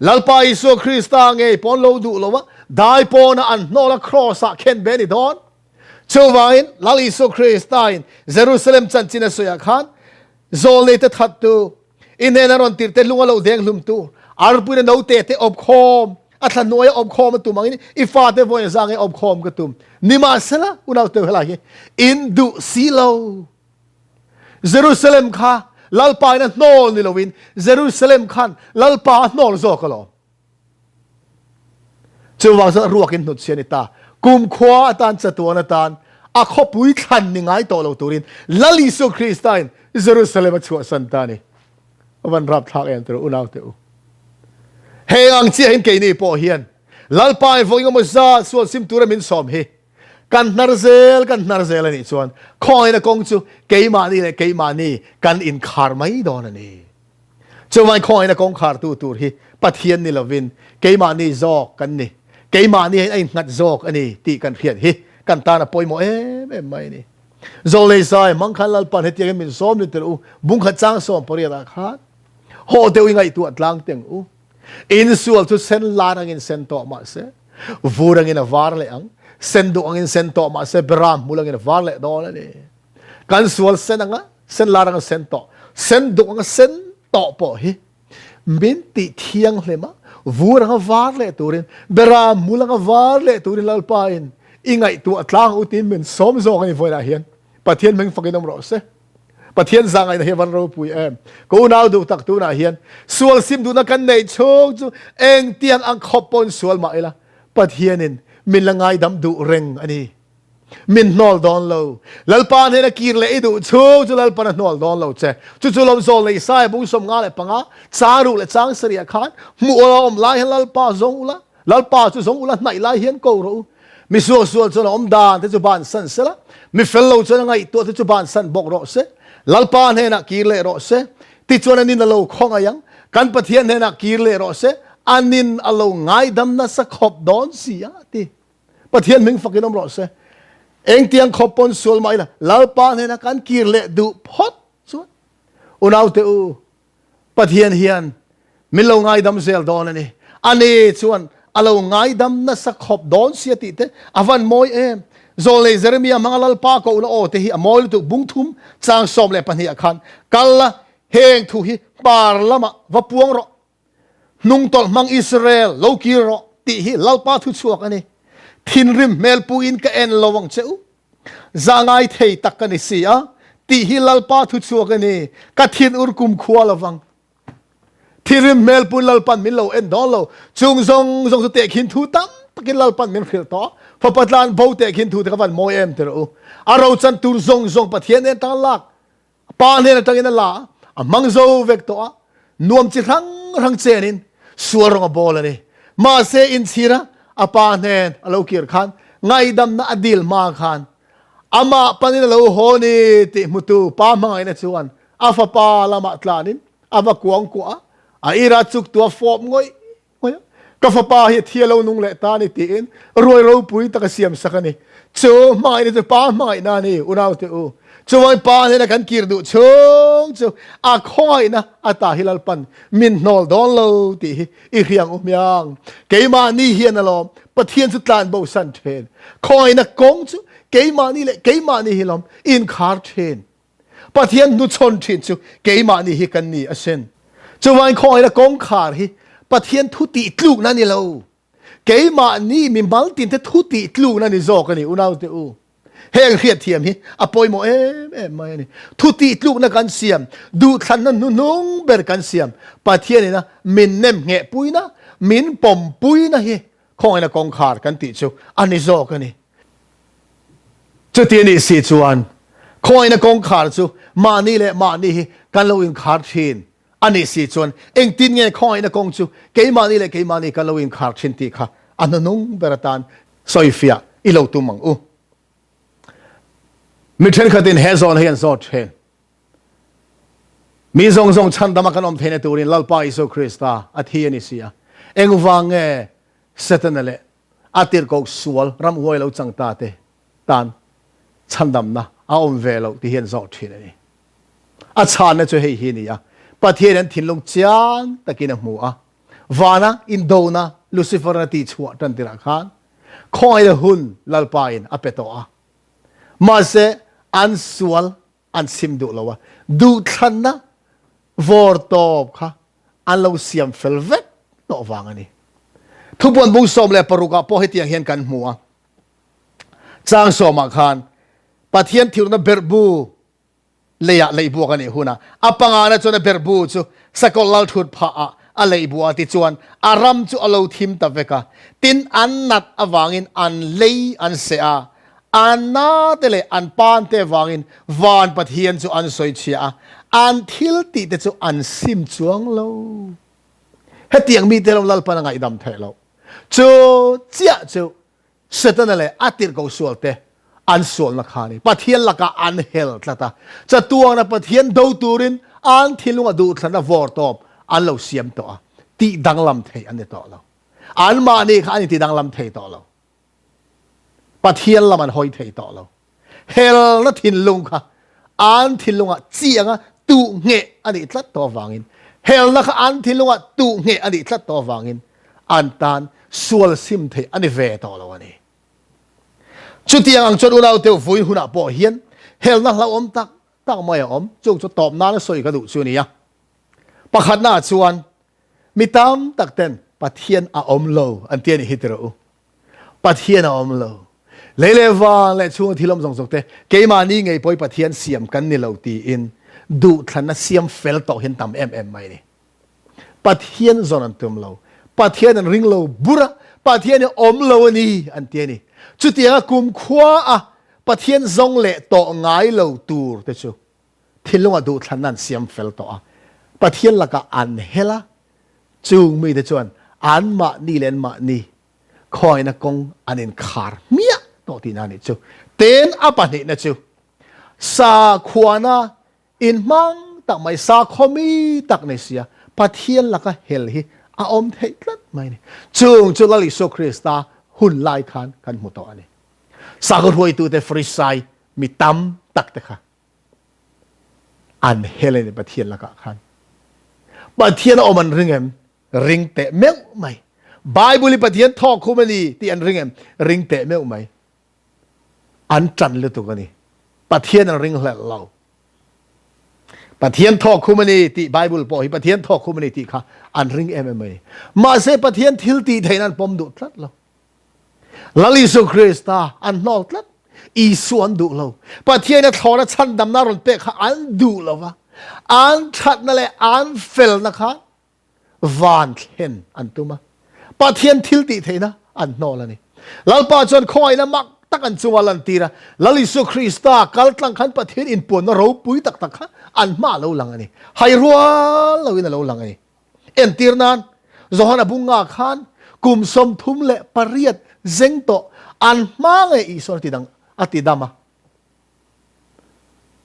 Lalpa Isua Krista ngei pawh an lo duh lo a, dai pawnah an hnawl a, kraws-ah khen ve a ni dawn. Chuvangin Lal Isua Kristain Jerusalem chanchin a sawiah khan zawlnei te thattu, i hnena rawn tirh te lung a lo deng hlumtu, arpuina note te awp khawm, a thla hnuaia awp khawm a tum angin i fate vawi zang e awp khawm ka tum. Nimahsela, unaute helai hi in duh si lo. Jerusalem kha Lalpa in a hnawl ni loin Jerusalem khan Lalpa a hnawl zawk alawm. Chuvang chuan ruakin hnutchhi a ni ta. Kumkhua atan chatuan atan a khawpui thlan ni ngai tawh lo turin Lal Isua Kristain Jerusalem a chhuahsan ta a ni. A van rapthlak em tirh unau teh u. Heng ang chiahin keini pawh hian Lalpa in vawi engemaw zat sual sim tura min sawm hi kan hnar zel kan hnar zel a nih chuan khawngaihna kawng chu keimahni leh keimahni kan inkhar mai dawn a ni. Chuvangin khawngaihna kawngkhartu tur hi Pathian ni lovin keimahni zawk kan ni, keimahni hian a innghat zawk a ni tih kan hriat hi kan tan a pawimawh em em mai a ni. Zawlnei zai hmang khan Lalpan hetiangin min sawm ni tel u, bungkhat chang sawm pariat ah khan haw deuh i ngaihtuah tlang teng u. Insual chu sen lar angin sen tawh mah se, vur angin a var leh ang, sen duh angin sen tawh mah se, beram hmul angin a var leh dawn a ni. Kan sual sen anga sen lar anga sen tawh, sen duk anga sen tawh pawh hi min tih thianghlim a, vur anga var leh turin, beram hmul anga var leh turin Lalpa in I ngaihtuah tlang u tiin min sawm zawk a ni vawiinah hian. Pathian hming fakin awm rawh se. Pathian zahngaihna hi a van ropui em. Ka unau duh tak tunah hian sual sim duhna kan neih chhung chu engtiang ang khawp pawhin sual mah ila Pathianin min la ngaidam duh reng a ni. Min hnawl dawn lo. Lalpa hnena kir leh i duh chhung chu Lalpan a hnawl dawn lo che. Chu chu lawmzawl nei Isaiah bung 55 chang ruh leh chang sarih ah khan hmuh awl a awm lai hian Lalpa zawng ula, Lalpa chu zawng ula hnaih lai hian ko rawh u. Mi suaksual chuan a awm dan te chu bansan sela, mi fel lo chuan a ngaihtuah te chu bansan bawk rawh se. Lalpa hnenah kir leh rawh se, tichuan a nin a lo khawngaih ang. Kan Pathian hnenah kir leh rawh se, a nin a lo ngaidam nasa khawp dawn si a, ti. Pathian hming fakin awm rawh se. Engtiang khawp pawn sual mah ila, Lalpa hnenah kan kir leh duh phawt chuan unaute u, Pathian hian min lo ngaidam zel dawn a ni. Ani chuan a lo ngaidam nasa khawp dawn sia tih te a van mawi em. Zawlnei Jeremia hmanga Lalpa kohna aw te hi a mawi lutuk bungthum chang 12 ah khan kal la, heng thu hi hmar lamah va puang rawh. Hnungtawlh hmang Israel lo kir rawh tih hi Lalpa thu chhuak a ni. Thinrim hmel puin ka en lo ang che u. Zahngai thei tak ka ni si a, tih hi Lalpa thu chhuak a ni. Ka thin ur kum khua lo vang. Thinrim hmel puin Lalpan min lo en dawn lo. Chung zawng zawng chu tehkhin thu tam takin Lalpan min hrilh tawh a. Fapa tlan bo tehkhin thu te kha van mawi em ti rawh u. A rochan tur zawng zawng Pathian en tanga lak Pa hnen atangin a la a, a hmang zo vek tawh a, nuam chi hrang hrang chenin sual rawng a bawl a ni. Mahse inchhira a pa hnen a lo kir khan ngaihdamna a dil hma khan amah panin a lo haw ni tih hmutu pa hmangaihna chuan a fapa lamah tlanin a va kuangkuah a, a ira chuktu a fawp ngawih Hmai a, ka fapa hi a thi a lo nung leh ta a ni tiin ruai ropui tak a siam sak a ni. Chu hmangaihna chu pa hmangaihna a ni, unaute u. Chuvangin pa hnena kan kir duh chhung chu a khawngaihna a ta hi Lalpan min hnawl dawn lo tih hi i hriang u hmiang. Keimahni hian alawm Pathian chu tlan bosan thin. Khawngaihna kawng chu keimahni leh keimahni hi lawm inkhar thin. Pathian hnuchhawn thin chu keimahni hi kan ni asin. Chuvangin khawngaihna kawngkhar hi Pathian thu tih tlukna a ni lo. Keimahni mi maltinte thu tih tlukna a ni zawk a ni, unaute u. Heng hriatthiam hi a pawimawh em em mai a ni. Thu tih tlukna kan siam, duhthlanna hnuhnung ber kan siam, Pathianina min nem nghehpuina, min pawmpuina hi Khawngaihna kawngkhar kan tih chu a ni zawk a ni. Chuti a nih si chuan khawngaihna kawngkhar chu mahni leh mahni hi kan lo inkhar thin a nih si chuan engtin nge khawngaihna kawng chu keimahni leh keimahni kan lo inkhar thin tih kha a hnuhnung ber atan sawifiah i lo tum ang u. Mi thenkhatin he zawhna hi an zawt thin. Mi zawng zawng chhandama kan awm theihna turin Lalpa Isua Krista a thi a ni si a. Engvang nge Setana leh a tirhkoh sual ramhuai lo chang ta te tan chhandamna a awm ve loh tih hi an zawh thin a ni. A chhanna chu hei hi a ni a, Pathian an thinlung chiang takin a hmu a, vana indona Lucifer-a tihchhuah tan tirah khan khawngaihna hun Lalpa in a pe tawh a. Mahse an sual an sim duh lo a, duhthlanna vawr tawp kha an lo siam fel vek tawh vang a ni. Thupuan bung 16 ah pawh hetiang hian kan hmu a, chang sawmah khan Pathian thirna berhbu leiah leihbuak a nih hunah a pangana chuan a berhbu chu sakawlh lal thut phah ah a leihbuah a tichuan a ram chu a lo thim ta vek a, tin an nat avangin an lei an seh a, An na te leh an pan te vangin van Pathian chu an sawi chhia a, an thil tih te chu an sim chuang lo. Hetiang mite lo Lalpan a ngaihdam theih loh. Chu chiah chu Setana leh a tirhkoh sual te an sualna kha a ni. Pathian lakah an hel tlat a, chatuangna Pathian do turin an thinlunga duhthlanna vawrtawp an lo siam tawh a, tih danglam theih an ni tawh lo. Anmahni kha an inti danglam thei tawh lo. Pathian lam an hawi thei tawh lo. Helna thinlung kha an thinlungah chi anga tuh ngheh a nih tlat tawh avangin, helna kha an thinlungah tuh ngheh a nih tlat tawh avangin an tan sual sim theih a ni ve tawh lo a ni. Chutiang ang chuan unau teu vui hunah pawh hian helna hlauhawm tak tak mai a awm. Chung chu tawp nana sawi ka duh chu a ni a. Pakhatnaah chuan Mi tam tak ten Pathian a awm lo an ti a nih hi ti rawh u. Pathian a awm lo. Lei leh van leh chhunga thil awm zawng zawng te keimahni ngei pawh hi Pathian siam kan ni lo tiin duhthlanna siam fel tawh hi an tam em em mai a ni. Pathian zawn an tum lo. Pathian an ring lo bur a, Pathian hi awm lo a ni an ti a ni. Chutianga kumkhua a Pathian zawng leh tawh ngai lo tur te chu thinlungah duhthlanna an siam fel tawh a. Pathian lakah an hel a, chung mite chuan anmahni leh anmahni khawngaihna kawng an inkhar hmiah tawh tihna a nih chu. Ten a pahnihna chu sakhuana inhmang tak mai, sakhaw mi tak nei sia Pathian laka hel hi a awm theih tlat mai a ni. Chung chu Lal Isua Krista hun lai khan kan hmu tawh a ni. Sakhaw hruaitute Farisai mi tam tak te kha an hel a ni Pathian lakah khan. Pathian a awm an ring em? Ring teh meuh mai. Bible hi Pathian thawk khum a ni tih an ring em? Ring teh meuh mai. An ṭan lutuk a ni. Pathian an ring hlelh lo. Pathian thawk khum a ni tih Bible pawh hi Pathian thawk khum a ni tih kha an ring em em mai. Mahse Pathian thil tih theihna an pawm duh tlat lo. Lal Isu Krista an hnawl tlat. Isu an duh lo. Pathian a thlawna chhandamna rawn pek kha an duh lo va. An thatna leh an felna kha van thlen an tum a. Pathian thil tih theihna an hnawl a ni. Lalpa chuan khawngaihna mak tak an chunga lantir a. Lal Isu Krista kaltlang khan Pathian inpuanna ropui tak tak kha an hma a lo lang a ni. Hai rual loin a lo lang a ni. Entir nan, Johana bunga khan kum 38 zeng tawh an hma nge Isuan a ti dang a ti dam a.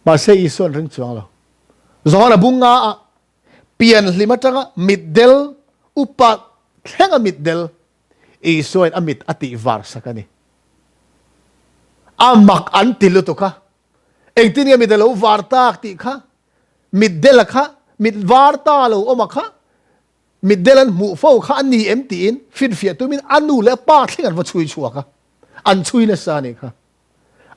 Mahse Isuan ring chuang lo. Johana bunga ah pian hlim atanga mitdel upa thlenga mitdel Isuain a mit a tih var sak a ni. A mak an ti lutuk a. Engtin nge mit a lo var tak tih kha Mitdel a kha, mit var ta lo awm a kha, mitdel an hmuh fo kha a ni em tiin finfiah tumin a nu leh a pa thleng an va chhui chhuak a, an chhui nasa a nih kha.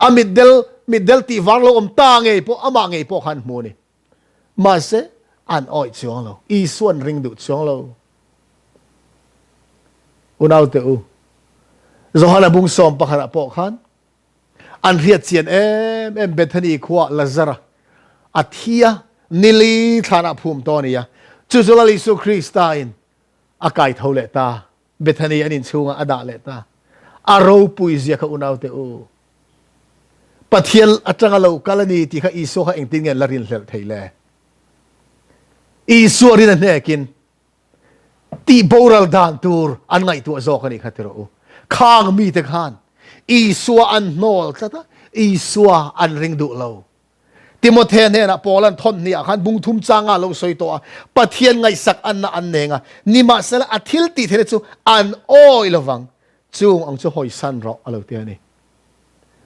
A mitdel, mitdel tih var lo awm ta ngei pawh, amah ngei pawh kha an hmu a ni. Mahse, an awih chuang lo, Isua an ring duh chuang lo. Unaute u, Johana bung 11 ah pawh khan, An hriat chian em em Bethany khuaah Lazara a thi a, nili thlanah phum tawh a ni a. Chu chu Lal Isu Krista in a kai tho leh ta, Bethany an inchhungah a dah leh ta. A ropui zia kha unaute u. Pathian atanga lo kal a ni tih kha Isua kha engtin nge an la rinhlelh thei le? Isua rin a hnekin tih boral dan tur an ngaihtuah zawk a nih kha ti rawh u. Khang mite khan Isua an hnawl tlat a, Isua an ring duh lo. Timothea hnenah Paula'n thawn hniah khan bung thum changa lo sawi tawh a, Pathian ngaihsak anna an neng a, nimahsela a thil tih theihna chu an awi lovang, chung ang chu hawisan rawh a lo ti a ni.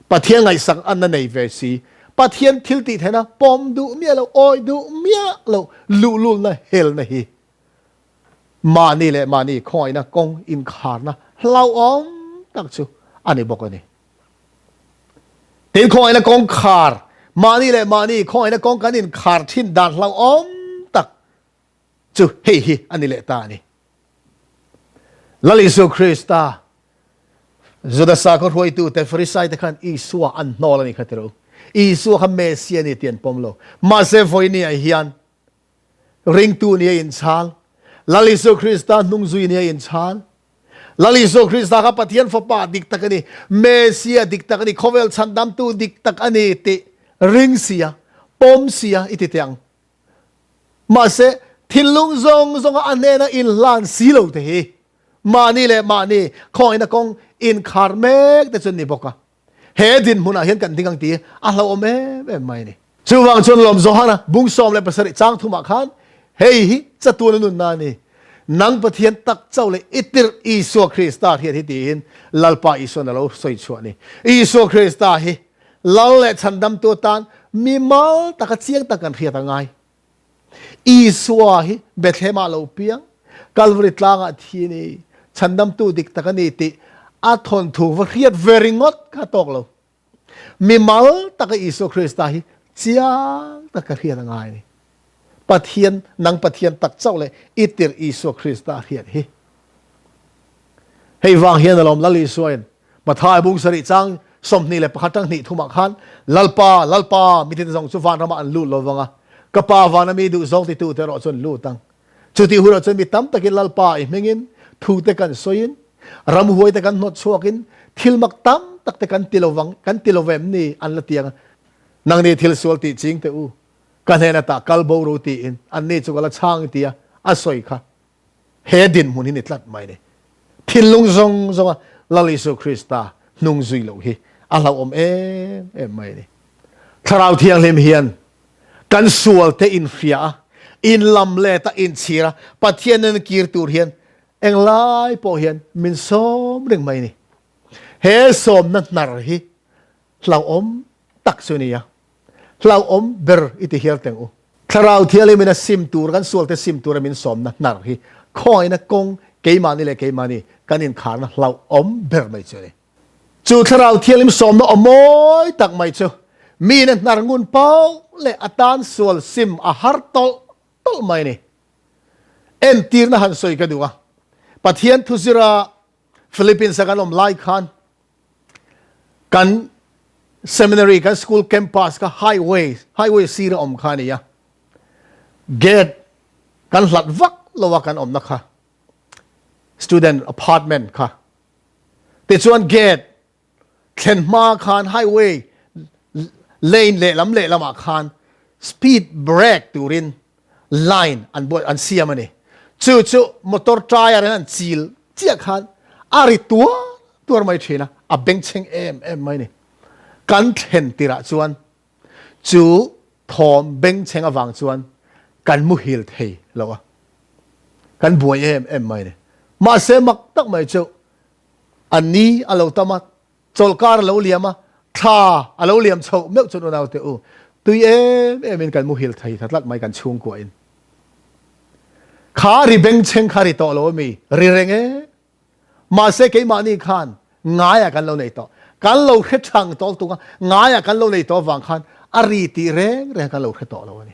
Pathian ngaihsak anna nei ve si, Pathian thil tih theihna pawm duh miah lo, awi duh miah lo, luhlulna helna hi mahni leh mahni khawngaihna kawng inkharna hlauhawm tak chu a ni bawk a ni. Tin, khawngaihna kawng khar, mahni leh mahni khawngaihna kawng kan inkhar thin dan hlauhawm tak chu hei hi a ni leh ta a ni. Lal Isu Krista Juda sakhaw hruaitute Farisaite khan Isua an hnawl a ni kha tirh u. Isua kha Messia a ni tih an pawm lo. Mahse vawinia hian ringtu nia inchhal, Lal Isu Krista hnungzui nia inchhal, Lal Isu Krista kha Pathian fapa dik tak a ni, Messia dik tak a ni, khawvel chhandamtu dik tak a ni tih ring sia, pawm sia i ti teh ang. Mahse, thinlung zawng zawnga a hnena inhlan si lo te hi mahni leh mahni khawngaihna kawng inkhar mek te chu an ni bawk a. He dinhmunah hian kan ding ang tih a hlauhawm em em mai a ni. Chuvang chuan lawm Johana bung 17 chang thumah khan hei hi chatuana nunna a ni, Nang Pathian tak chauh leh i tirh Isua Krista hriat hi tiin Lalpa Isuan a lo sawi chhuah a ni. Isua Krista hi Lal leh chhandamtu atan mimal taka chiang tak kan hriat a ngai. Isua hi Bethlehem-ah lo piang, Kalvari tlangah thi a ni, chhandamtu dik tak a ni tih a thawnthu va hriat ve ringawt kha tawk lo. Mimal taka Isua Krista hi chiang tak ka hriat a ngai a ni. Pathian, nang Pathian tak chauh leh i tirh Isua Krista hriat hi. Hei vang hian alawm Lal Isuain Mathai bung sarih chang. 21 tang hnih thumah khan, Lalpa, Lalpa, mi tin zawng chu vanramah an lut lo vang a, ka Pa vana mi duh zawng titute erawh chu an lut ang. Chutih hunah chuan mi tam takin Lalpa i hmingin thute kan sawiin, ramhuaite kan hnawt chhuakin, thil mak tam takte kan ti lo vang, kan ti lo vem ni an la ti ang a. Nangni thil sual tih ching teh u, ka hnen atah kal bo ro tiin anni chu ka la chhang tia a sawi kha he dinhmun hi ni tlat mai ni. Thinlung zawng zawnga Lal Isu Krista hnung zui loh hi a hlauhawm em em mai ni. Thlarau Thianghlim hian kan sualte inhria a, inlam let a, inchhir a, Pathian nen kir tur hian englai pawh hian min sawm reng mai ni. He sawmna hnar hi hlauhawm tak chu ni a. Hlauhawm ber i ti hial teng u. Thlarau Thianghlimin a sim tur, kan sualte sim tura min sawmna hnar hi khawngaihna kawng keimahni leh keimahni kan inkharna hlauhawm ber mai chu a ni. Chu Thlarau Thianghlim sawmna aw mawi tak mai chu miin a hnar ngun pauh leh a tan sual sim a har tawlh tawlh mai a ni. Entirna han sawi ka duh a, Pathian thuzira Philippines-a kan awm lai khan Kan seminary, kan school campus kha highway, highway sir a awm kha a ni a. Gate kan hlat vak lo a kan awmna kha. Student apartment kha. Tichuan gate thlen hma khan highway lane lehlam lehlamah khan speed break turin line an buat an siam a ni. Chu chu motor tyre in an chil chiah khan a ri tuar tuar mai thin a, a bengchheng em em mai ni. Kan thlen tirah chuan chu thawm bengchheng avang chuan kan muhil thei lo a, kan buai em em mai ni. Mahse mak tak mai chu a ni a lo tam a, Chawlhkar a lo liam a, thla a lo liam chhoh meuh chuan unaute u, tui em em in kan muhil thei ta tlat mai kan chhungkua in. Kha ri bengchheng kha ri tawh lo a mi, ri reng e. Mahse keimahni khan ngaiah kan lo nei tawh. Kan lo hre thang tawh tung a, ngaiah kan lo nei tawh avang khan a ri tih reng reng kan lo hre tawh lo a ni.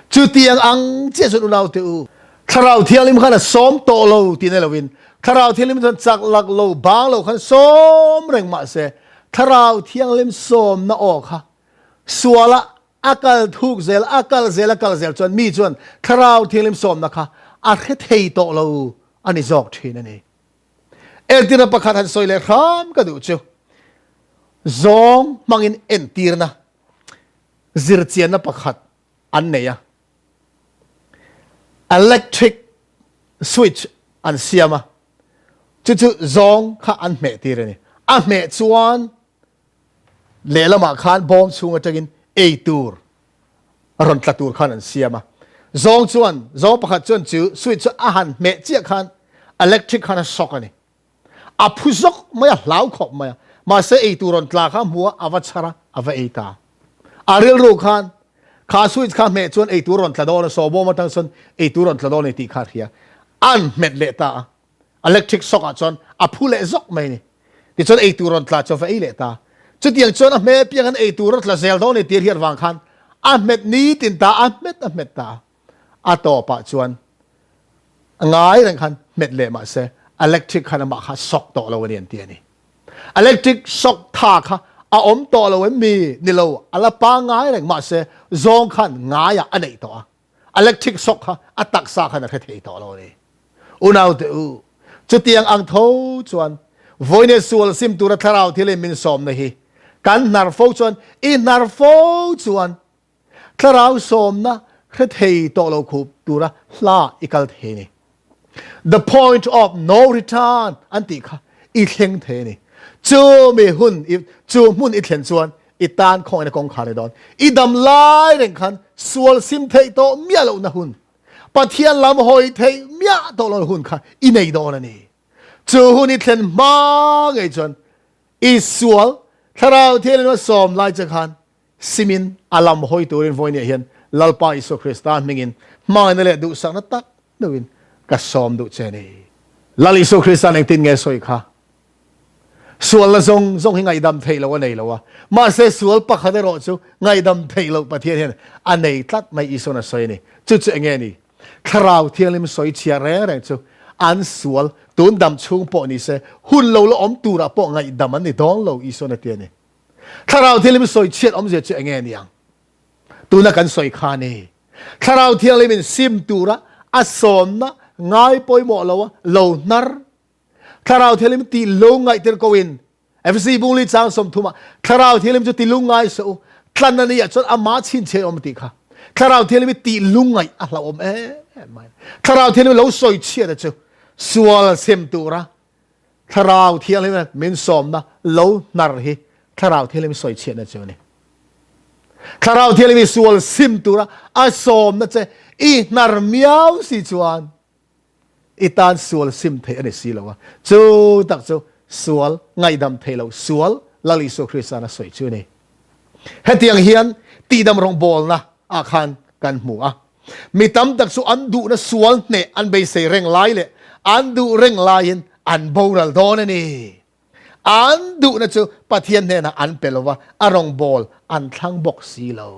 Chutiang ang chiah chuan unaute u, Thlarau Thianghlim khan a sawm tawh lo tih nei loin, Thlarau Thianghlim chuan chak lak lo, bang lo khan sawm reng mah se, Thlarau Thianghlim sawmna aw kha sualah a kal thuk zel, a kal zel, a kal zel chuan mi chuan Thlarau Thianghlim sawmna kha a hre thei tawh lo a ni zawk thin a ni. Entirna pakhat han sawi leh hram ka duh chu, zawng hmangin entirna zirchianna pakhat an nei a, electric switch an siam a, chu chu zawng kha an hmeh tir a ni. A hmeh chuan lehlamah khan bawm chhung atangin ei tur a rawn tla tur khan an siam a. Zawng chuan, zawng pakhat chuan chu switch chu a han hmeh chiah khan electric khan a shock a ni. A phu zawk mai a, hlau khawp mai a. Mahse eitur rawn tla kha a hmu a, a va chhar a, a va ei ta. A rilru khan, kha switch kha hmeh chuan eitur rawn tla dawn a, sawbawm atang chuan eitur rawn tla dawn a ni tih kha a hria. A'n hmet leh ta a, electric shock ah chuan a phu leh zawk mai a ni. Tichuan eitur rawn tla chu a va ei leh ta. Chutiang chuan a hmeh piang an eitur a tla zel dawn a ni tih a hriat vang khan a hmet nitin ta, a hmet a hmet ta a. A tawpah chuan a ngai reng khan hmet leh mah se electric khan amah kha shock tawh lo a ni an ti a ni. Electric shock tha kha a awm tawh lo em mi? Ni lo, a la pangngai reng mah se zawng khan ngaiah a neih tawh a, electric shock kha a taksa khan a hre thei tawh lo a ni. Unaute u, chutiang ang tho chuan vawiin sual sim tura thlarau thil in min sawmna hi kan hnar fo chuan i hnar fo chuan Thlarau sawmna hre thei tawh lo khup tura hla i kal thei a ni. The point of no return an tih kha i thleng thei a ni. Chu mi hun i, chu hmun i thlen chuan i tan khawngaihna kawngkhar ni dawn. I dam lai reng khan sual sim theih tawh miah lohna hun, Pathian lam hawi theih miah tawh lohna hun kha i nei dawn a ni. Chu hun i thlen hma ngei chuan i sual Thlarau Thianghlim a sawm lai che khan Simin a lam hawi turin vawinia hian Lalpa Isua Krista hmingin hmangaihna leh duhsakna tak deuhin ka sawm duh che a ni. Lal Isua Krista'n engtin nge sawi kha? Sualna zawng zawng hi ngaihdam theih loh a nei lo a, mahse sual pakhat erawh chu ngaihdam theih loh Pathian hian a nei tlat mai Isua'n a sawi a ni. Chu chu enge ni? Thlarau Thianghlim sawi chhia reng reng chu. An sual tun dam chhung pawh ni se, hun lo la awm turah pawh ngaihdam an ni dawn lo, Isuan a ti a ni. Thlarau Thianghlim sawi chhiat awmzia chu enge ni ang? Tuna kan sawi kha a ni. Thlarau Thianghlimin sim tura a sawmna ngai pawimawh lo a lo hnar. Thlarau Thianghlim tih lo ngaihtir ko in Efesi bungli chang 30 ah Thlarau Thianghlim chu ti lungngai suh u, tlan a nih ah chuan amah chhinchhiah awm tih kha. Thlarau Thianghlim hi tih lungngaih a hlauhawm em em mai. Thlarau Thianghlim lo sawi chhiat a chu sual sem tura Thlarau Thianghlim min sawmna lo hnar hi Thlarau Thianghlim sawi chhiatna chu a ni. Thlarau Thianghlim hi sual sim tura a sawmna che i hnar miau si chuan I tan sual sim theih a ni si lo a, chu tak chu sual ngaihdam thei lo sual Lal Isua Krista'n a sawi chu a ni. Hetiang hian tihdam rawngbawlna ah khan kan hmu a, mi tam tak chu an duhna sual hneh an beisei reng lai leh an duh reng laiin an boral dawn a ni. An duhna chu Pathian hnenah an pe lo va, a rawngbâwl an thlang bawk si lo.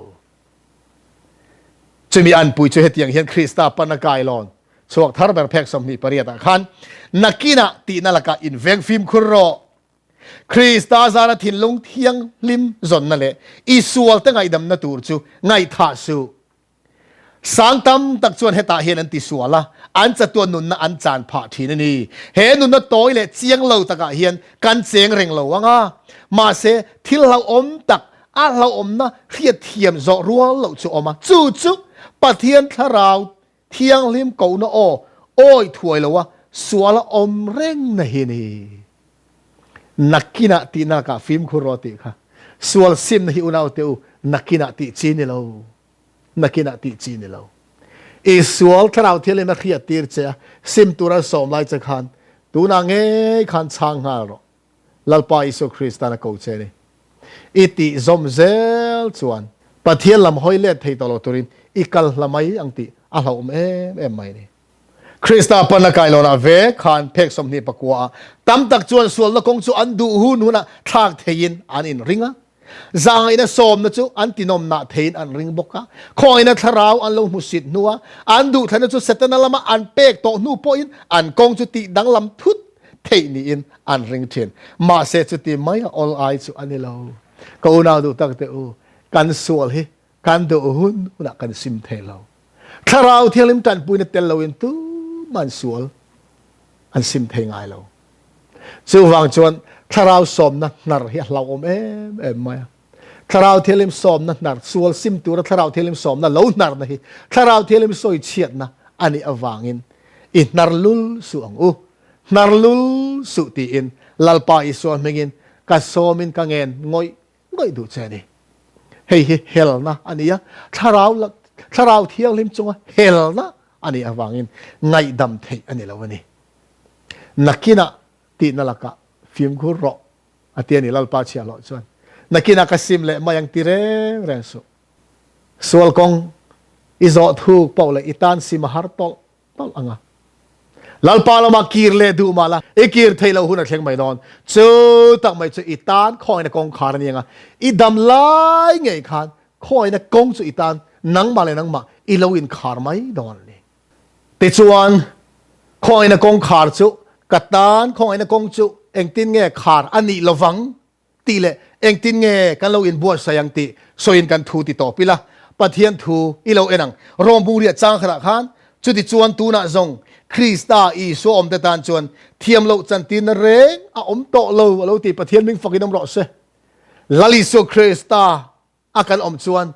Chumi anpui chu hetiang hian Krista pana kailawn chhuak thar ber phek 28 ah khan, Nakinah tihna lakah inveng fimkhur rawh. Krista zara thinlung thianghlim zawnna leh i sualte ngaihdamna tur chu ngaihthah suh. Sang tam tak chuan hetah hian an tisual a, an chatuan nunna an chan phah thin a ni. He nunna tawi leh chiang lo takah hian kan cheng reng lo ang a, mahse thil hlauhawm tak, a hlauhawmna hriatthiam zawh rual loh chu awm a, chu chu Pathian Thlarau Thianghlim kohna aw awi thuai lo a, sual a awm reng na hi a ni. Nakinah tihna lakah fimkhur rawh tih kha sual simna hi unaute u nakinah tih chi ni lo. Nakinah tih chi ni lo. I sual Thlarau Thianghlim a hriat tir che a, sim tura sawm lai che khan tunah ngei khan chhang nghal rawh. Lalpa Isua Kristan a ko che a ni. I tih zawm zel chuan Pathian lam hawi let thei tawh lo turin i kal hla mai ang tih a hlauhawm em em mai a ni. Krista pan a kailawnah ve khan phek 29 ah tam tak chuan sualna kawng chu an duh hun hunah thlak theiin an inring a. Zahngaihna sawmna chu an tinawmnah theiin an ring bawk a. Khawngaihna thlarau an lo hmusit hnua an duhthlanna chu Setana lama an pek tawh hnu pawhin an kawng chu tih danglam thut theih niin an ring thin. Mahse chuti mai a awl ai chu a ni lo. Ka unau duh tak teh u, kan sual hi Kan duh hun hunah kan sim thei lo. Thlarau Thianghlim ṭanpuina tel loin tuman sual an sim thei ngai lo. Chuvang chuan Thlarau sawmna hnar hi a hlauhawm em em mai a. Thlarau Thianghlim sawmna hnar, sual sim tura Thlarau Thianghlim sawmna lo hnarna hi Thlarau Thianghlim sawi chhiatna a nih avangin i hnar lul suh ang u. Hnar lul suh tiin Lalpa Isua hmingin ka sawmin ka ngen ngawih ngawih duh che a ni. Hei hi helna a ni a, thlarau thlarau thianghlim chunga helna a nih avangin ngaihdam theih a ni lo a ni. Nakinah tihna lakah fimkhur rawh a ti a ni Lalpa chhiahhlawh chuan. Nakinah ka sim leh mai ang ti reng reng suh. Sual kawng i zawh thuk poh leh i tan sim a har tawlh tawlh ang a. Lalpa lamah kir leh duh mah la, i kir theih loh hun a thleng mai dawn. Chu tak mai chu i tan khawngin a kawngkhar a ni ang a, i dam lai ngei khan khawngin a kawng chu i tan nangmah leh nangmah i lo inkhar mai dawn a ni. Tichuan, khawngin a kawngkhar chu ka tan khawngin a kawng chu engtin nge khar a nih lovang tih leh engtin nge kan lo inbuatsaih ang tih sawiin kan thu ti tawp ila, Pathian thu i lo en ang. Rom bungriah chang khatah khan, Chutichuan tunah zawng Krista Isua awmte tan chuan thiam loh chantirna reng a awm tawh lo a lo ti. Pathian hming fakin awm rawh se. Lal Isua Krista a kan awm chuan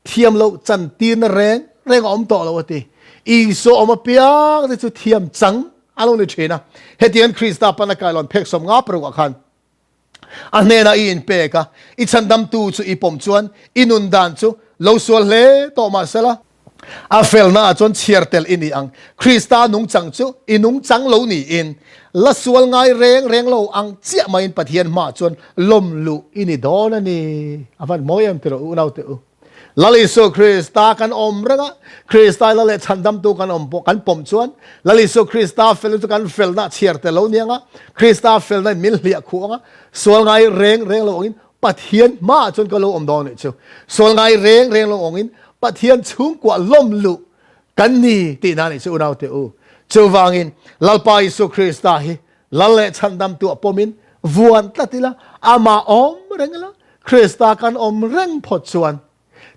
thiam loh chantirna reng reng a awm tawh lo a ti. Isua awm apiang te chu thiam chang a lo ni thin a. Hetiang Krista pana kailawn phek 56 ah khan A hnenah i inpek a, i chhandamtu chu i pawm chuan i nun dan chu lo sual hle tawh mah sela, a felnaah chuan chhiar tel i ni ang. Krista nungchang chu i nungchang lo niin, la sual ngai reng reng lo ang chiah maiin Pathian hmaah chuan lawm luh i ni dawn a ni. A van mawi em tiraw u naute u. Lal Isua Krista kan awm reng a, Krista i lal leh chhandamtu kan awm pawh kan pawm chuan Lal Isua Krista felna chu kan felna a chhiar tel lo niang a, Krista felna in min hliah khuh ang a, sual ngai reng reng lo angin Pathian hmaah chuan ka lo awm dawn anih chu. Sual ngai reng reng lo angin Pathian chhungkuah lawm luh kan ni tihna anih chu unaute u. Chuvangin Lalpa Isua Krista hi Lal leh Chhandamtu a pawmin vuan tlat ila, amah awm reng ila, Krista kan awm reng phawt chuan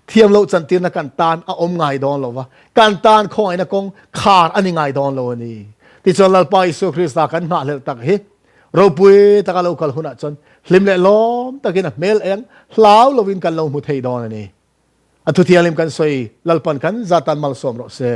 thiam loh chantirna kan tan a awm ngai dawn lo va, kan tan khawngaihna kawng khar a ni ngai dawn lo a ni. Tichuan Lalpa Isua Krista kan nghahhlelh tak hi ropui taka lo kal hunah chuan hlim leh lawm takin a hmel eng hlau lovin kan lo hmu thei dawn a ni. A thuthianghlim kan sawi Lalpan kan zatan malsawm rawh se.